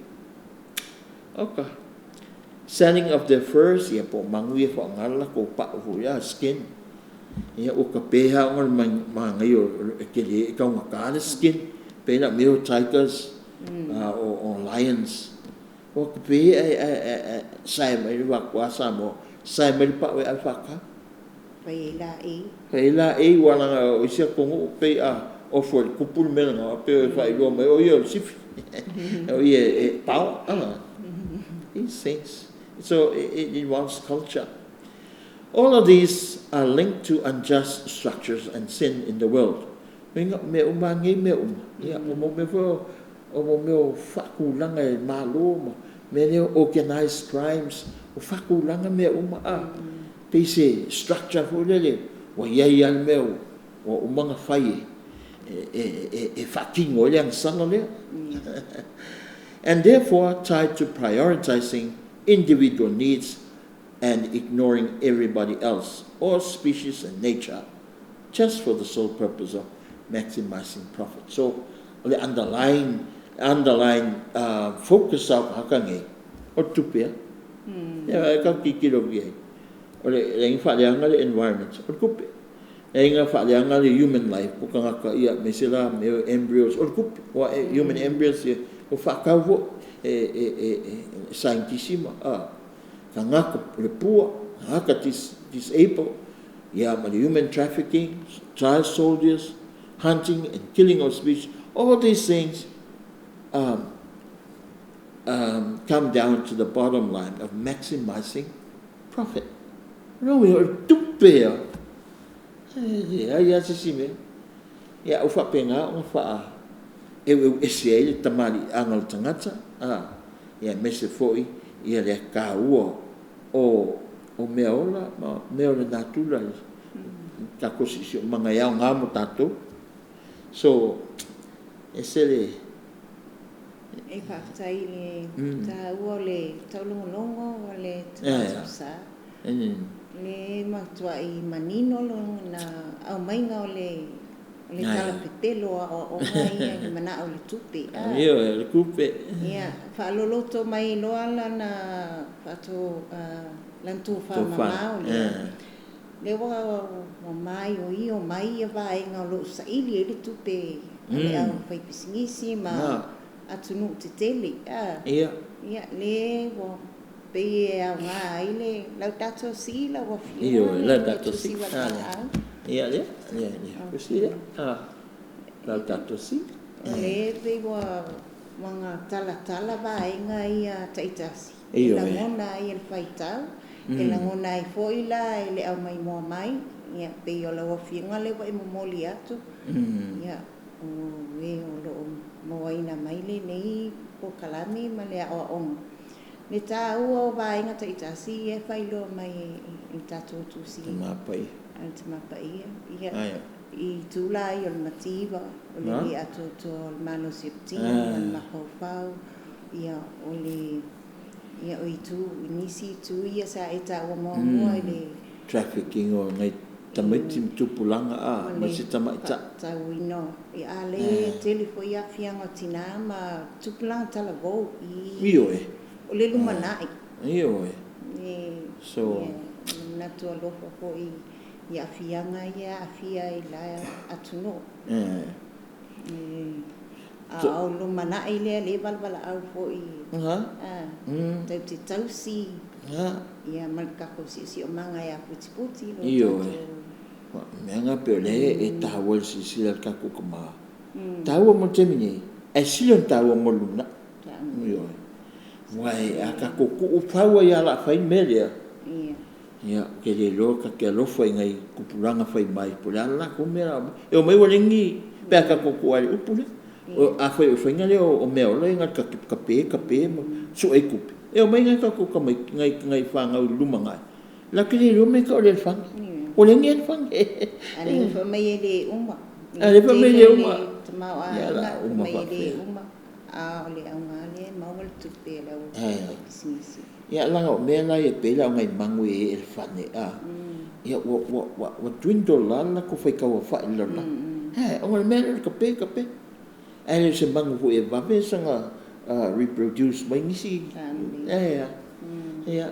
Oka. Selling of their furs, ia po o manu ia e faaaoga le latou pau foi lea, skin. Ia ua tape lava ona o le manaia e tele, e taugata le skin. Pei la o mea ia o tigers, o lions, ua tape ae sae mai vaeatu lava Samoa, sae mai le pau e ave faatau. Fai ai laei. Fai ai laei, aua leaga o isi atunuu pei a ofo e le tupu le mea lena, pei e faailoa mai o ia o le sifi, o ia e power. These things. So it involves culture. All of these are linked to unjust structures and sin in the world. Uiga, o mea uma lava nei mea uma, ia, o mea foi o mea o faatulaga e Malo ma mea lea o organized crimes, o faatulaga mea uma, a, pei se structure foi lele ua i ai lava le mea ua uma ona fai e faatino ai le agasala lea. And therefore tied to prioritizing individual needs and ignoring everybody else or species and nature just for the sole purpose of maximizing profit. So, o le underlying focus a o tagata nei, o le tupe a. Ia, e tatou tilotilo i ai. O le leai faaleaga le environment, o le tupe. Leai na faaleaga le human life po tagata, ia, aemaise la mea o embryos, o le tupe. Ua human embryos, ia, ua faatau foi e scientist ma tagata o le pua, tagata disable, ia, ma le human trafficking, child soldiers, hunting and killing of species, all these things come down to the bottom line of maximizing profit. No, o le tupe a. E leai lava se isi mea. Ia, ua faapena ona faa eueu ese ai le tamaliiaga o le tagata, ia aemaise foi ia le taua o mea ola ma mea o le natura, le tatou siosiomaga e aoga mo tatou. So, ese le E faafetai i le taua o le taulogologo o le tusa. Le matuai manino lona aumaiga o le O le tala pepelo o aoaoga ia i le manao i le tupe. Ioe, o le tupe. Ia, faaloloto mai loa lana faato, lana tofa mamao lea. Lea ua maioio mai ia vaega o lo o saili ai le tupe a le aufaipisinisi ma atunuu tetele. Ia, lea ua pei e aoga ai le lau tatou si lau afioga le tatou si valaau. Ia lea, lea, lea, kusi lea. Lau tatou si. O lea pei ua talatala vaega ia taitasi. E lagona ai e le faitau, e lagona ai foi la e le aumaimoa mai. Ia, pei o lau afioga lea ua e momoli atu. Ia, o e o lo o mauaina mai lenei polokalame ma le aoaoga. Le taua o vaega taitasi ia e faailoa mai e le tatou tusi a le Tama Paia. Ia, i tula ia o le mativa, o le le atoatoa o le malosi o le tino ma le mafaufau, ia, o le, ia, o itu, nisi itu ia sa e taua muamua i le trafficking o ngai tamaiti ma tupulaga a ma se tamaitai. Tauina, a le tele foi aafiaga o tinā ma tupulaga talavou i Ioe. O le lumanai. Ioe. So ia, manatu alofa foi i aafiaga ia aafia i la atunuu. A o lumanai lea le valaau foi tau te tausi ia ma le tatou siosiomaga e aputiputi lo tatou. Mea nga pe o le e taua le silasila le tatou kama. Taua mo le taimi nei, ae sili ona taua mo le lumanai. Ioe. Uai a tatou tuu fau ai lava o le a fai le mea lea. Ia, ou te le iloa ta te alofa i nai tupulaga fai mai po o le a le latou mea o le a omai. E omai ua leai ni, pe a tatou tuu lava i le upu lea. Afai o le faiga lea o meaola ia na o le tape tape ma sue ai tupe, e omai nai tatou tamaiti, nai fanau i le lumanai, latou te le iloa mea e tau o le elefane. Ua leai ni elefane. A lea fai mai e le uma. A lea fai mai e le uma. Tamaoaiga fai mai e le uma. A o le auga lea e maua le tupe a le aufaipisinisi. Ia, leaga o mea la ia pei la o nai magu e i ai elefane, ia ua dwindle la le latou faitau aofai i le lalolagi. Ona o le mea lea o le tape tape. Ae le o se manu foi e vave soona reproduce mai nisi. Ia,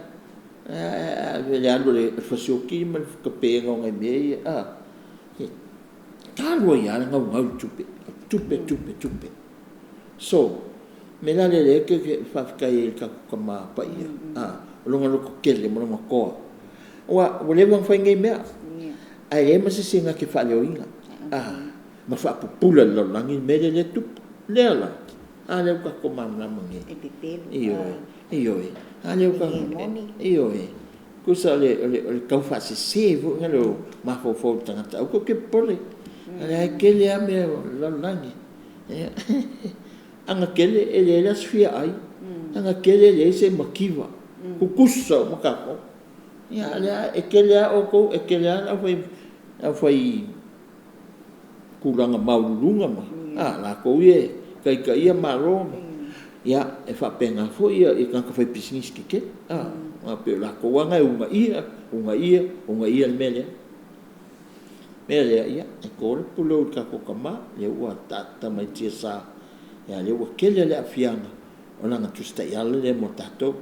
le alu a le fasioti ma le tapega o nai mea ia, talu ai lava le naunau i le tupe, tupe, tupe, tupe. So, mea la lea lea e faafetai ai i le tatou Tama Paia, o lona lototele ma lona toa. Aua ua leva ona fai nei mea, ae leai ma se isi na te faaleoina, ma faapupula i le lalolagi le mea lea e tupu. Lea la, a lea ua tatou malamalama nei. E pepelo. Ioe, ioe. A lea ua tatou, ioe. Tusa o le tau faasese foi lea o mafaufau o le tagata, aua tou te popole. O lea e tele lava mea o le lalolagi. Ana tele e leai la se fia ai, ana tele e leai se mativa, tutusa uma tatou. Ia, lea e tele lava outou, e tele lava le aufai tulaga maualuluga ma latou ia e taitaia Malo. Ia, e faapena foi ia tagata faipisinisi tetele, aua pei o latou lava na e uunaia, uunaia, uunaia le mea lea. Mea lea, ia, e to le pulou i le tatou Tama, lea ua taatata mai i tiasa, a o lea ua tele le aafiaga o lana Tusi Taiala lea mo tatou.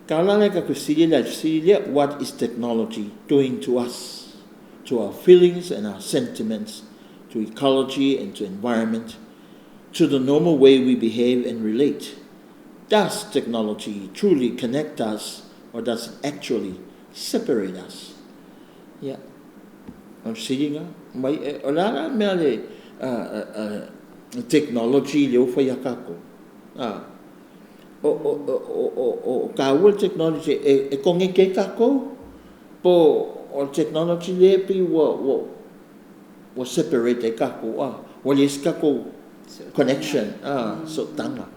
Tala la tatou fesili la i le fesili lea, what is technology doing to us, to our feelings and our sentiments, to ecology and to environment, to the normal way we behave and relate? Does technology truly connect us or does it actually separate us? Ia, o le fesili lena. Mai, o le a la le mea le technology lea ua fai ia tatou? O taua le technology e connect ai tatou, po o le technology lea e pei ua separate ai tatou, ua leai se tatou connection, sootaga.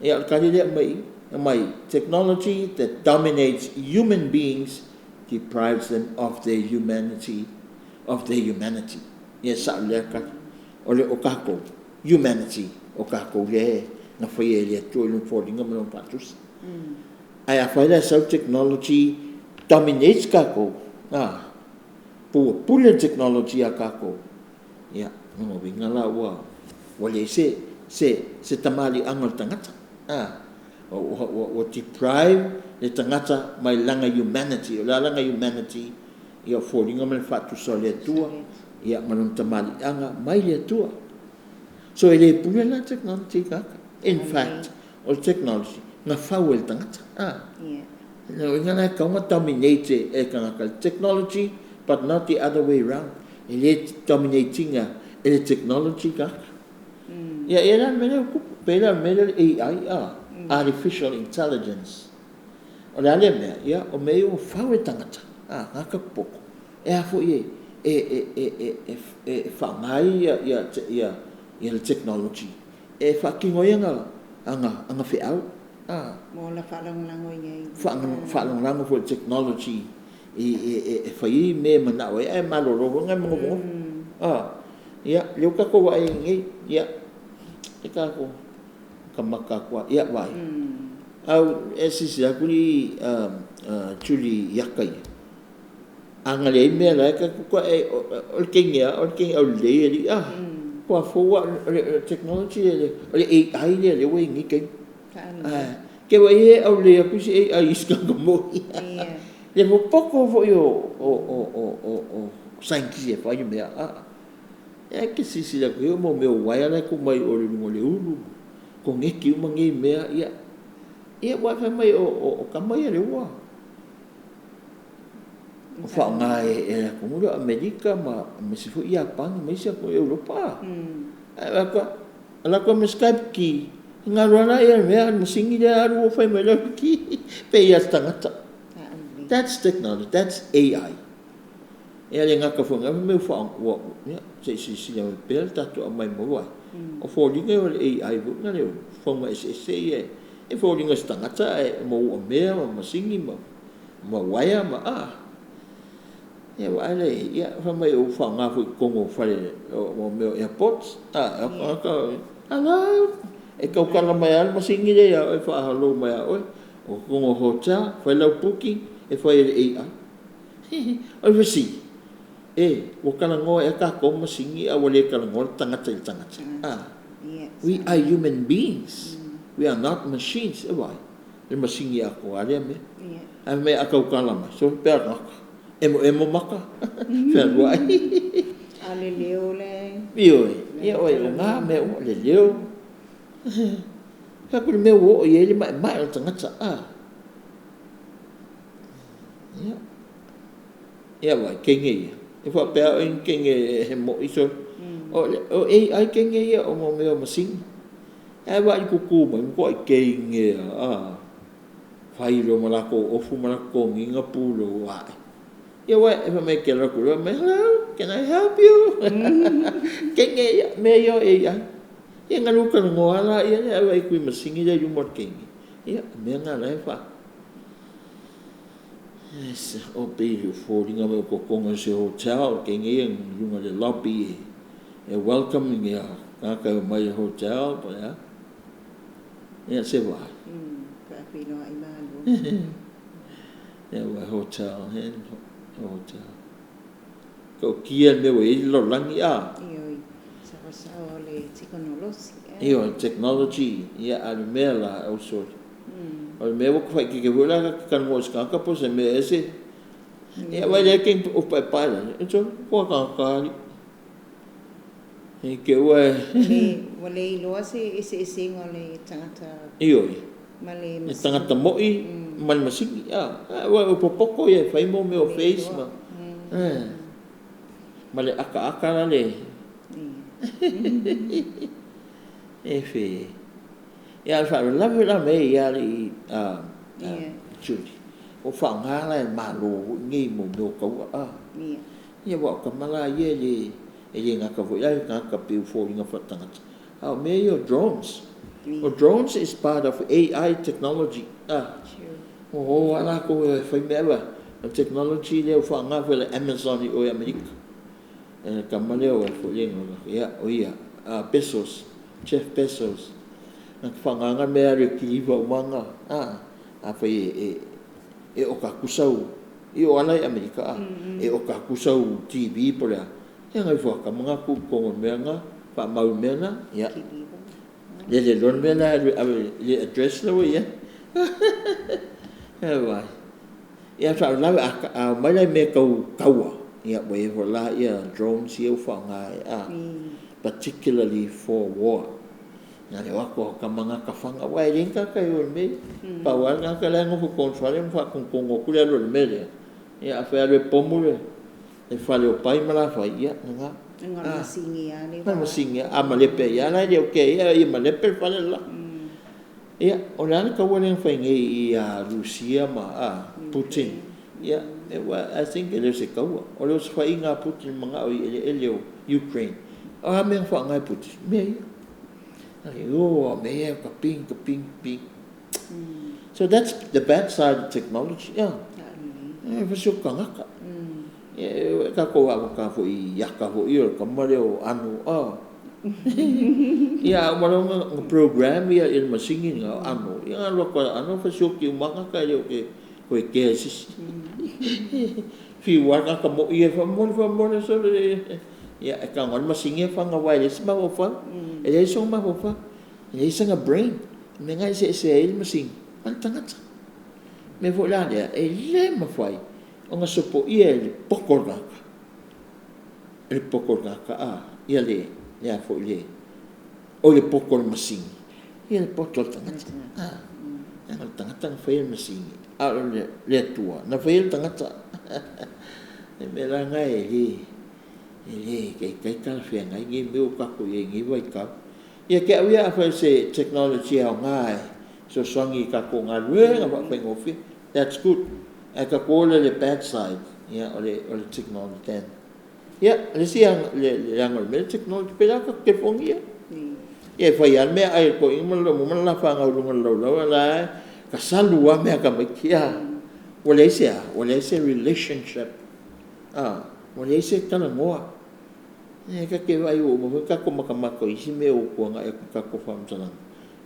Ia, o le tali lea e aumai i i, aumai, technology that dominates human beings deprives them of their humanity, of their humanity. Ia, sao lea tali. O le o tatou, humanity, o tatou lea na faia e le Atua i lona foliga ma lona faatusa. Ae afai la e sau technology dominates tatou, Po ua pule le technology ia tatou, ia, lona uiga la ua ua leai se se se tamaliiaga o le tagata, a, ua ua ua deprive le tagata mai lana humanity. O le a lana humanity? Ia o foliga ma le faatusa o le Atua, ia ma lona tamaliiaga mai le Atua. So e le pule la le technology i le tagata. In fact, o le technology na fau e le tagata, a. O lona uiga la e tatau ona dominate e le tagata le technology but not the other way round. E le dominate ina e le technology le tagata. Ia e i ai la le mea lea ua tupu, pei la o le mea lea o le AI a, artificial intelligence. O le a lea mea? Ia o mea ia ua fau e tagata, a, tagata popoto e a foi e e e e faaaoga ai ia le technology e faatino ai ana ana feau a. Mo la faalagolago i ai. Faalagolago foi i le technology e fai ai mea e manao ai ae malolo foi na e nofonofo. A, ia, lea ua tatou vaai ai nei, ia, e tatou matamata atu lava, ia vaai. A e silasila atu alii Julie i ata ia, a na leai mea la e o le teine lava o le teine aulelei alii a. Faatoa fou lava, o le technology lea, o le AI lea lea ua i ai nei taimi. Ae te vaai e aulelei atu isi AI i isi tagata moi. Le popoto foi o saienitisi e fai le mea, a. E te silasila atu i ai o mea o uaea la e tuu mai o i luga o le ulu, koneti uma nei mea, ia. Ia aua fai mai o tama ia lea ua faaaoga e le atunuu lea o Amerika ma aemaise foi Iapani ma isi atunuu Europa. Ae vaai atu lava, alu atu lava ma Skype ki, ona alu lava lea o le mea, le masini lea alu fai mai lau ki, pei lava o se tagata. That's technology, that's AI. Ia le gata foi i lena, fai mai ua, ia, se i silasila mai pea le tatou aumai mo ai. O foliga o le AI foi lea o fauga eseese ia e foliga o se tagata ae maua mea ma masini ma uaea ma a. Ia vaai la i ai, ia fai mai ua faaaoga foi i totonu o fale o mea o airports. A, o hello, e tautala mai lava le masini lea ia oe e faa-hello mai ia oe. O totonu o hotel, fai lau booking, e fai e le AI. O le fesili, e, ua talanoa ea tatou ma masini ae ua le talanoa le tagata i le tagata? A. We are human beings. We are not machines. E vaai, le masini atoa lava lea mea. Ae fai mai a tautala mai, sole pe a tagata. Emoemo maka, fealuai. A le leo le. Ioe, ia oe, o na mea uma, le leo. Fai atu le mea ua oo i ai le maemae o le tagata, a. Ia, ia vaai, teine ia. E faapea oe ni teine he mo'i sole. O AI teine ia o mea o masini. Ae vaai i le tutu mai, matuai teine lava, a. Fai loa ma latou ofu ma latou toniga pulou ae. Ia uae, fai mai e te alu atu loa, fai mai, hello, can I help you? Teine ia, mea ia o AI. Ia na lua talanoa lava laia lea, ae vaai atu i le masini lea i luma o le teine. Ia, o mea na o la e fa... O pei e foliga mai o totonu o se hotel, teine ia i luga o le lobby e welcome ia tagata e omai i le hotel po o le a. Ia se vaai. Faafeiloai malo. Ia ua hotel, he hotel. Toatia le mea ua i ai le lalolagi a. Ioe, saosaoa o le tekonolosi. Ioe, technology, ia a o le mea la, oh sorry. O le mea ua ta faaeteete foi la ta te talanoa i se tagata po o se mea ese. Ia vaai lea e te ofu paepae lale, e sole, kua tagata alii. I te ua e. Ua le iloa se eseesega o le tagata. Ioe. Ma le masini. Le tagata moi ma le masini. A, aua o popoto ia e fai mo mea o face ma. Ma le akaaka la le. E fe. Ia a o le faalavelave la mea ia alii Judy, ua faaaoga la e le Malo foi nei mo mea o taua a. Ia aua o tama la ia e le e le gata foi la i tagata pei ua foliga faaletagata, a o mea ia o drones. O drones is part of AI technology a. Ua o lava latou e fai mea a o le technology lea ua faaaoga foi e le Amazon i o i Amerika. E le tama lea o ai foi le igoa ia o ia Bezos, Jeff Bezos, na te faaaogaina mea e alu e kiliva uma ana a, afai e oka atu sau I o ala i Amerika a e o ka ku sau TV po le a ia ngai fua ka mga ku kongo mea nga fa mau mea na ia le le lon mea la ave le address la ia e vai ia fa la a mai la me kau kaua ia wa e la ia drones ia fa nga a particularly for war na le wako ka mga ka fanga wa e ka ka yo me pa wa nga ka la ngo ko fa le fa ko ko ngo ku le lo me le ia fa le pomu le e fa le pai ma la fa ia nga nga masingi a le ma masingi a ma le pe ia la le o ke ia i ma le pe fa le la ia o la ka wa le fa ngi ia Rusia ma a Putin ia I think ele se kaua o le fa inga Putin manga o ele ele Ukraine a me fa ngai Putin me ia oh, me ka ping ka ping ping. So that's the bad side of technology. Yeah. E fa so kangaka. E ka ko wa ka fo i yaka fo i o ka mare o anu a. Ia ma lo nga program ia il masingi nga anu. Ia lo ko anu fa so ki manga ka le ke ko ke si. Fi wa ka mo ia fa mo so le. Ia ka ngon masingi fa nga wa le ma o fa. E le so ma o fa. E le sanga brain. Me ngai se se il masingi. An tangata. Me fo la le e le ma fai. O nga sopo ia le poko ngaka. Le poko ngaka a ia le ia fo le. O le poko le masingi. Ia le poto tangata. Ah. Ia tangata fa il masingi. A le le tua. Na fa il tangata. E me la ngai le e ke kai ka fe ngai ngi me o ka ko ye ngi vai ka. Ia ke au ia fa se technology au ngai. So swangi ka ko ngā ruenga wa whaingofi. That's good. E ka ko le bad side. Ia, o le technology then. Ia, le si ang le ang le technology pela ka ke fongia. Ia whai an mea ai ko inga lo mo la whanga urunga lo lo la ka salua mea ka mai kia. O le se a, o le se relationship. Ah, o le se tala ngoa. E ka ke vai o mo ka ko makamako isi me o ko nga e ka ko whamtalanga.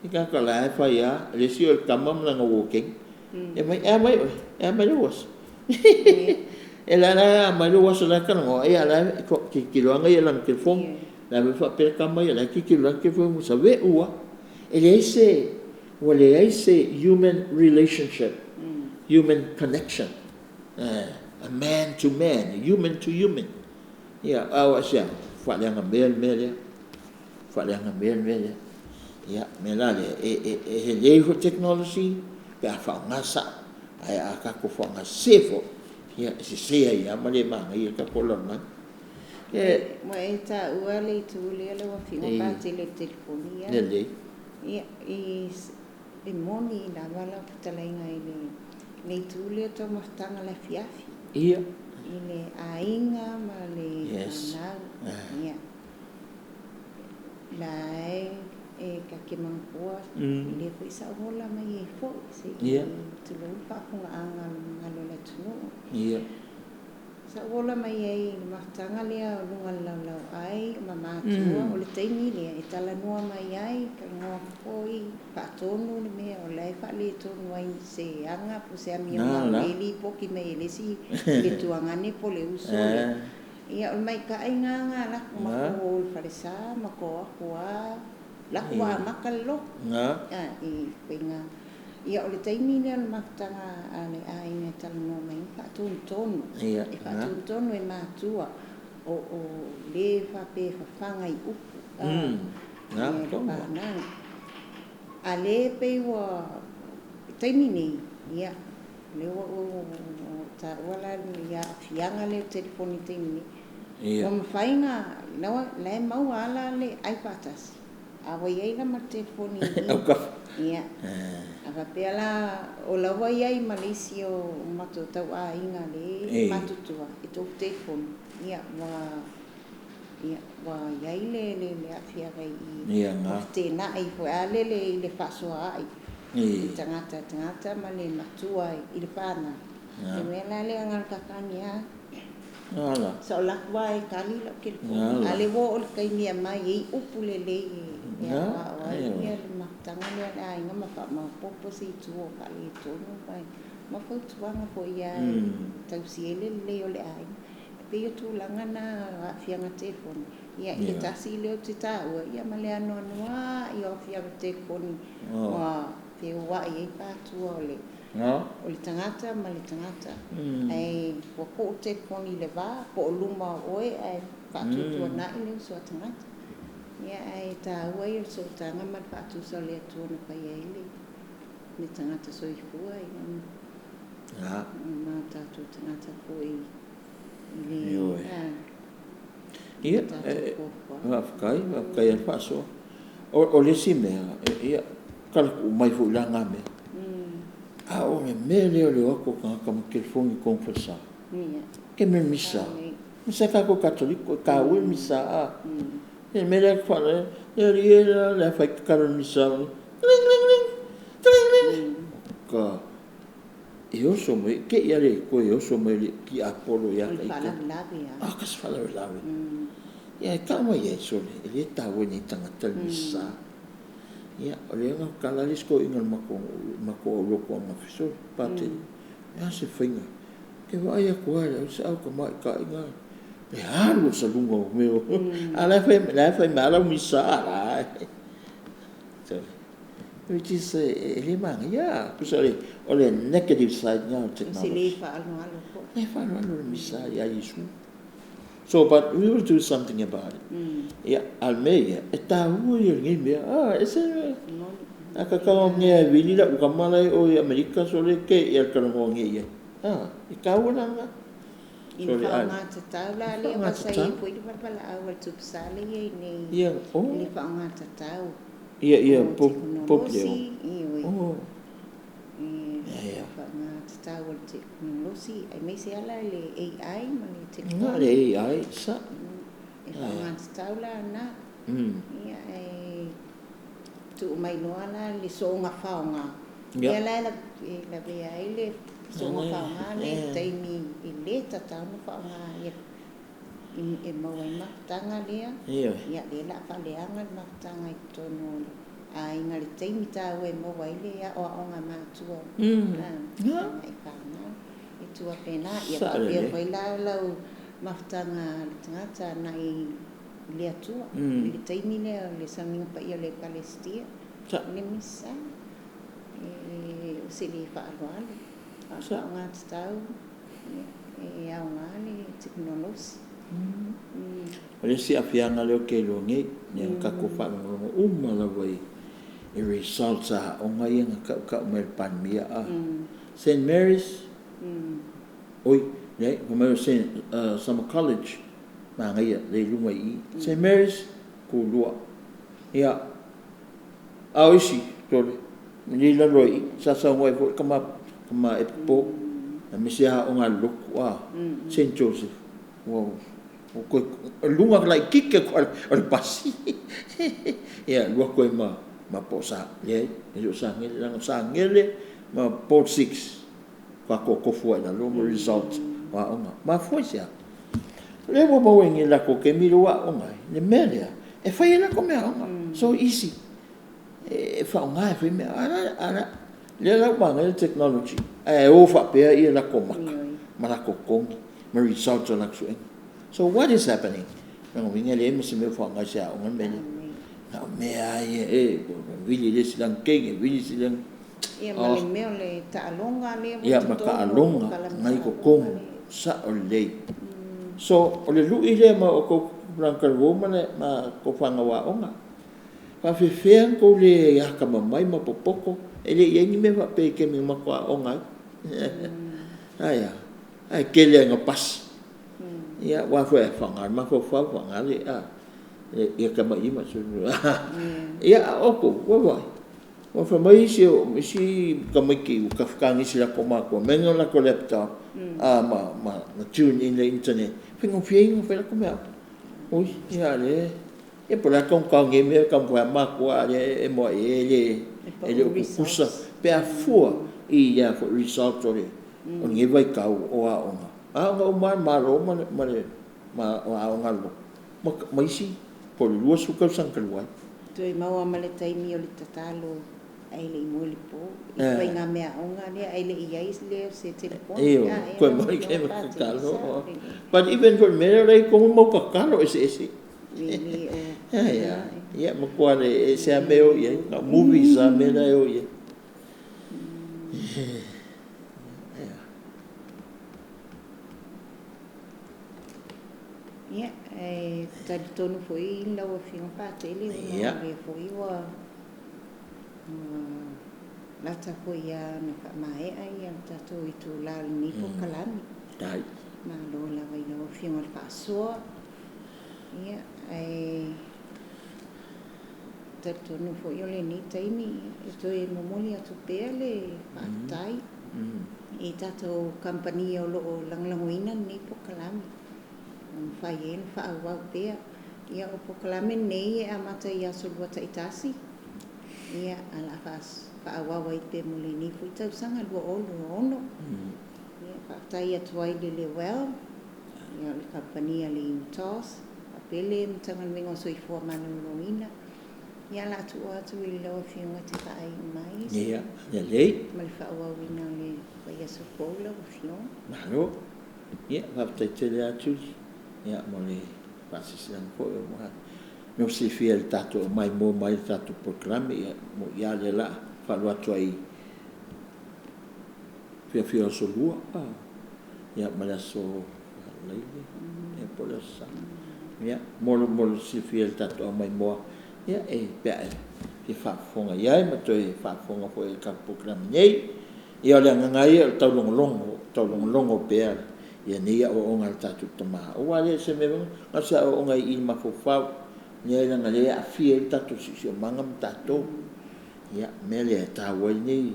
I ka ka la fa ia le si o kama mla nga walking e mai e mai lo was e la la mai lo was la ka ngo e la ko ki ki lo nga ia la ke fo la me fa pe kama ia la ki ki lo ke fo mo sa ve ua e le se o le se human relationship, human connection, a man to man, human to human. Ia au asia fa le nga me me le fa le nga me me le. Ia, me la le, e he lei ho technology, pe a whaonga sa, ai a ka ko whaonga sefo, ia, se sea ia, ma le manga ia ka ko lona. E, ma e ta ua le tu le le wa whinga pa te le telefoni ia. Le le. Ia, e moni la wala putalainga i le tu le tau maftanga la fiafi. Ia. I le ainga ma le whanau. Ia. La e, e ka ke mangpua le foi sa hola mai e fo se i tulo pa fonga anga ngalo le tunu ia sa hola mai e maftanga le lunga lau ai mama tua o le taimi le e tala noa mai ai ka ngoa foi pa tonu le mea o le fa le tonu ai se anga po se amia ma le poki mai le si le tuangane po le uso ia o mai ka ai nga la ma ko faresa ma ko ko la kua makalo nga i pinga ia o le taimi le maftanga a le aiga talanoa mai faatonu ia e faatonu e matua o le fape fafanga i upu nga na a le pe ua taimi nei ia le ua o ta wala ia fianga le telefoni taimi nei ua mafainga la e maua ala le ai faatasi a wai ai la ma telefoni ia a papea la o la wai ai Malaysia o mato tau a inga le matutua e tō telefoni ia wa iai le le le afia vai i nga tēnā i fo a le le i le whasoa ai i tangata tangata ma le matua i le whānau le mea la le angal kakani a ala so la wa e kali la ke le a le wo o le kaimia mai e upu le le ia wa ia le maftanga le ai nga ma fa ma popo si tu o ka le tonu pai Ma fautuaga foi ia e tausi ai le lelei o le aiga. E pei o tulaga na o aafiaga telefoni, ia i le tasi lea ou te taua, ia ma le anoanoai o aafiaga telefoni ua feoai ai patua o le o le tagata ma le tagata. Ae ua tuu le telefoni i le va po o luma o oe ae faatuatuanai le uso a tagata. Ia ae taua ia o le sootaga ma le faatusa o le Atua na fai ai le le tagata soifua ia ma tatou tagata foi i le Ia, faafetai, faafetai lava le faasoa. O le isi mea, ia, tala tuu mai foi la na mea. A o le mea lea o le o atu o tagata ma telefoni i totonu o falesa. Ke mea misa. Misa tatou Katoliko, e taua le misa a. Le mea lea faalogo, le alii e la fai tatalo i le misa. Ling ling ling. Ling ling. Ka e oso mai, te i ale toe oso mai le tiapolo ia O le te ita. faalavelave lava. Ah, ka se faalavelave. Ia e tau mai ai sole, e le taua i nei tagata le misa. Ia, o lea na tala le isi toeaina o le matou aulotu ananafi sole, Patele. O le a se faiga? Ou te vaai atu lava i le au tamaitai lena, le alu o le saluga o mea o... A o la e fai mai lava lau misa a o la e... Which is, e le manaia, tusa o le negative side lena o le O se le technology. faaaloalo foi. E faaaloalo le misa ia Iesu. So, but we will do something about it. Ia, a o le mea ia, e taua ia o lenei mea. Ah, e se... Moni. A tatau ea e vili lau tama la e o i Amerika sole ke ia le talanoa nei ai. Ah, e taua la lena. I Sole ai. faaaogatatau la lea ua sa i ai foi le valaau a le Tupusale ia i nei i le faaaogatatau Ia ia o po po tekonolosi, leo. ioe, Ia ia. faaaogatatau o le tekonolosi aemaise lava la le AI ma le Na le telefoni. AI sa. E faaaogatatau la na, ia ae tuu mai loa la le soona faaaoga, lea la e lavea ai le soona faaaoga lea i taimi e le tatau ona faaaoga ai e maua ai mafutaga lea, ia lea o le a faaleaga le mafutaga i totonu o le aiga i le taimi taua e maua ai le aoaoga a matua agai fanau. E tua pena, ia faapea Saʻalele. foi la lau mafutaga a le tagata agai i le Atua i le taimi lea o le Sauniga Paia o le Ekalesia, le misa, e o se le faaaloalo, a o le faaaogatatau, e aoga le tekonolosi. O le isi aafiaga lea ou te iloa nei, lea na tatou faalogologo uma lava i results a aoga ia na tautau mai e le Palemia a. St. Mary's, oi, leai, fai mai o Summer College, manaia, lea i luma i i. St. Mary's, tulua. Ia, a o isi, sole, lea i lalo i i, sa saunoa ai foi le tama, tama Epipo, aemaise aoga a le lotu a, St. Joseph, ua toe luga laitiiti atu o le pasi. Ia, alu atu ai ma po o sa, leai, e le o Sagele, leaga o Sagele ma Board 6, faatotofu ai i lalo ma result o aoga. Mafua i se a? O lea ua maua i le latou taimi lea ua aooga ai, le mea lea, e fai e latou meaaoga. So easy. E faaaoga e fai mea. A lea la ua manaia le technology, ae o faapea ia latou maka ma latou togi ma results o latou suega. So what is happening? Lona uiga e leai ma se mea o faaaoga i se aoga le mea lea. Na o mea lava ia, e vili le isi lagi teine, vili isi lagi. Ia ma le mea o le taaloga lea ua Ia ma totonu o taaloga polokalame nai taaloga totonu, lea. sao lelei. So, o le lui lea ma outou tupulaga talavou ma le ma tou fanau aoga. Faapefea ona tou le atamamai ma popoto, e le i i ai ni mea faapea i taimi na matou aooga ai. Ae a? Ae tele lava ina pasi. Ia, aua foi e faaaoga le mafaufau, faaaoga le ia tamatamailima. Ia, a o outou, ua vaai, ua fai mai isi isi tamaiti ua tafetagisi i latou matua, aumai o latou laptop ma tune in i le internet, e faigofie ai ona fai latou meaaoga. Ui, ia a o lea, ia po o le a le taugata o nei mea e taumafai lava matua, a o lea e moai e E e le pau o tutusa results. pe a fua i le foi result o lenei vaitau o aoga. Aoga uma lava a le Malo ma aoga a le lotu ma isi po o le 20 tausaga talu ai. Toe maua ma le taimi o le tatalo. Ae le i moe i le po. I ituaiga meaaoga lea ae le i i ai lea o se telefoni. Ioe, mai ke ma tatalo. But even foi le mea lea o la e i totonu mau tatalo eseese. Ia, ia matua le ese lava mea e o i ai. Na o movies lava mea la e o i ai. Ia, e talitonu foi lau Afioga Patele ona o lea foi ua lata foi lava ona faamaea le tatou itula o lenei polokalame. Malo lava i lau Afioga i le faasoa. Ia, ae talitonu foi o lenei taimi e toe momoli atu pea le faafetai i tatou kamupani o lo o lagolagoina lenei polokalame ua mafai ai ona faaauau pea. Ia, o polokalame nei e amata i aso Lua taitasi, ia, ae o le a faaauau ai pea mo lenei foi tausaga 2026. Ia, faafetai atu ai i le Lewell, ia, o le kamupani a le UTOS, faapea le Matagaluega o Soifua Maloloina. Ia, o le a tuu atu i lau Afioga e te faaiu mai Ia, lelei. Ma le faaauauina o le vaiaso fou lau Afioga. Malo. Ia, faafetai tele lava Julie, ia, mo le faasilasilaga foi o mea silafia i le tatou aumai moa mai le tatou polokalame. Ia, mo ia lea o le a faaloa atu ai fiafia o aso Lua, ia, ma le aso Faraile, ia, po o le aso Sa. Ia, mo le silafia i le tatou aumai moa, ia, e pe a e fia faafofoga i ai ma toe faafofoga foi i le tatou polokalame nei. Ia, o le agaga ia o le taulogologo, taulogologo pea ia nei aoaoga a le tatou Tama. Aua e le o se mea foi na o se aoaoga i i le mafaufau, leai leaga o lea e aafia ai le tatou siosiomaga ma tatou. Ia, o le mea lea e taua ai lenei,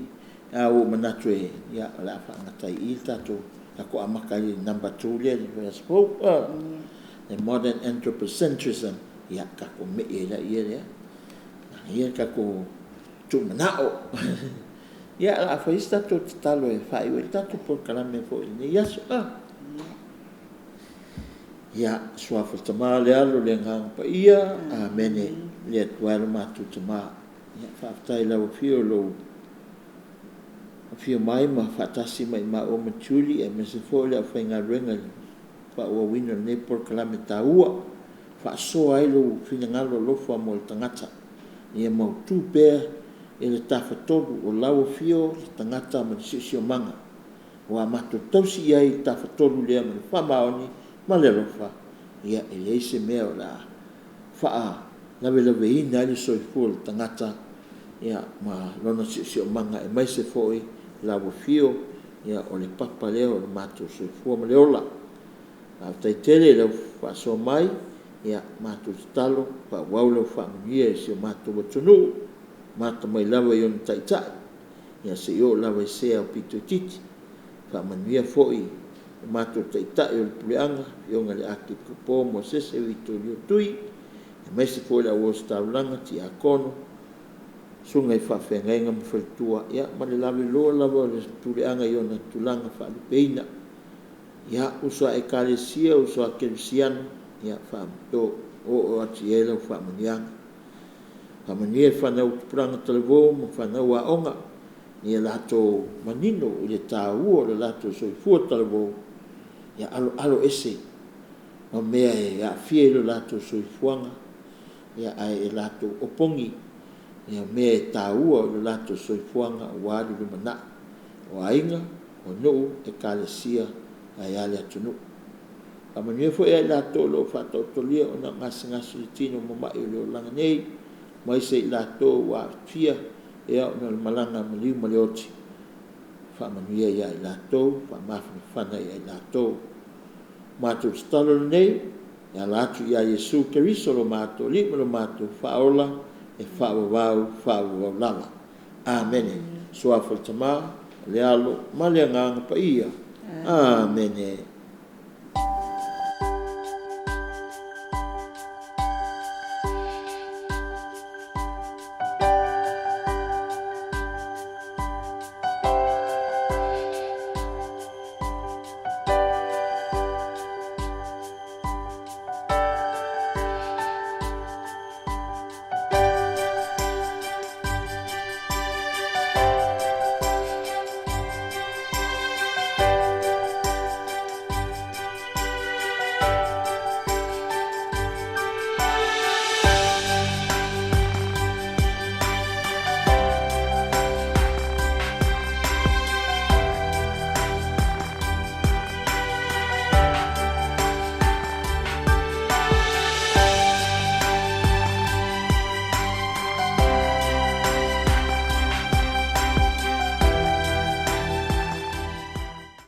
ae ua ou manatu e, ia, o le a faagata ai i i le tatou, tatou amata ai i le number 2 lea i le vaiaso fou, le modern anthropocentrism, ia, tatou me'i ai laia lea. Manaia le tatou tuumanao. Ia, o le a fai se tatou tatalo e faaiu ai le tatou polokalame foi i lenei aso. Ia, Suafa o le Tama, le Alo, le Agaga Paia, Amene. Le Atua e lo matou Tama, ia, faafetai i lau afio, lou afio mai ma faatasi mai maua ma Julie, aemaise foi le aufaigaluega i le faaauauina o lenei polokalame taua, faasoa ai lou finagalo alofa mo le tagata. Ia mautu pea i le Tafatolu o lau afio, le tagata ma le siosiomaga. Ua matou tausi i ai i le Tafatolu lea ma le faamaoni ma le alofa, ia e leai se mea o le a faalavelaveina ai le soifua o le tagata, ia, ma lona siosiomaga, aemaise foi lau afio, ia, o le papa lea o le matou soifua ma le ola. Faafetai tele i lau faasoa mai, ia, matou tatalo, faaauau lau faamanuia i si o matou atunuu, mata mai lava i ona taitai, ia se i oo lava i se aupito itiiti. Faamanuia foi i o matou taitai o le puleaga, Afioga i le Akepikopo Mosese Vitolio Tui, aemaise foi le au ositaulaga, tiakono, susuga i faafeagaiga ma faletua, ia, ma le lavaloa lava o le puleaga i ona tulaga faalupeina. Ia, uso a Ekalesia, uso a Kerisiano, ia oo atu i ai lau faamanuiaga. Faamanuia i fanau tupulaga talavou ma fanau aoga, ia latou manino i le taua o le latou soifua talavou, ia aloalo ese ma mea e aafia i lo latou soifuaga, ia, ae latou opogi ia mea e taua i lo latou soifuaga aua le lumanai o aiga, o nuu, Ekalesia, ae a le atunuu. Faamanuia foi ia i latou o lo o faataotolia ona o gasegase o le tino ma mai o le olaga nei, aemaise i latou ua aafia ona o le malaga maliu ma le oti. Faamanuia ia i latou, faamafanafana ia i latou. Matou tatalo lenei, e ala atu ia Iesu Keriso lo matou Alii ma lo matou Faaola, e faavavau, faavavau lava. Amene. Suafa o le Tama, le Alo ma le Agaga Paia. Amene.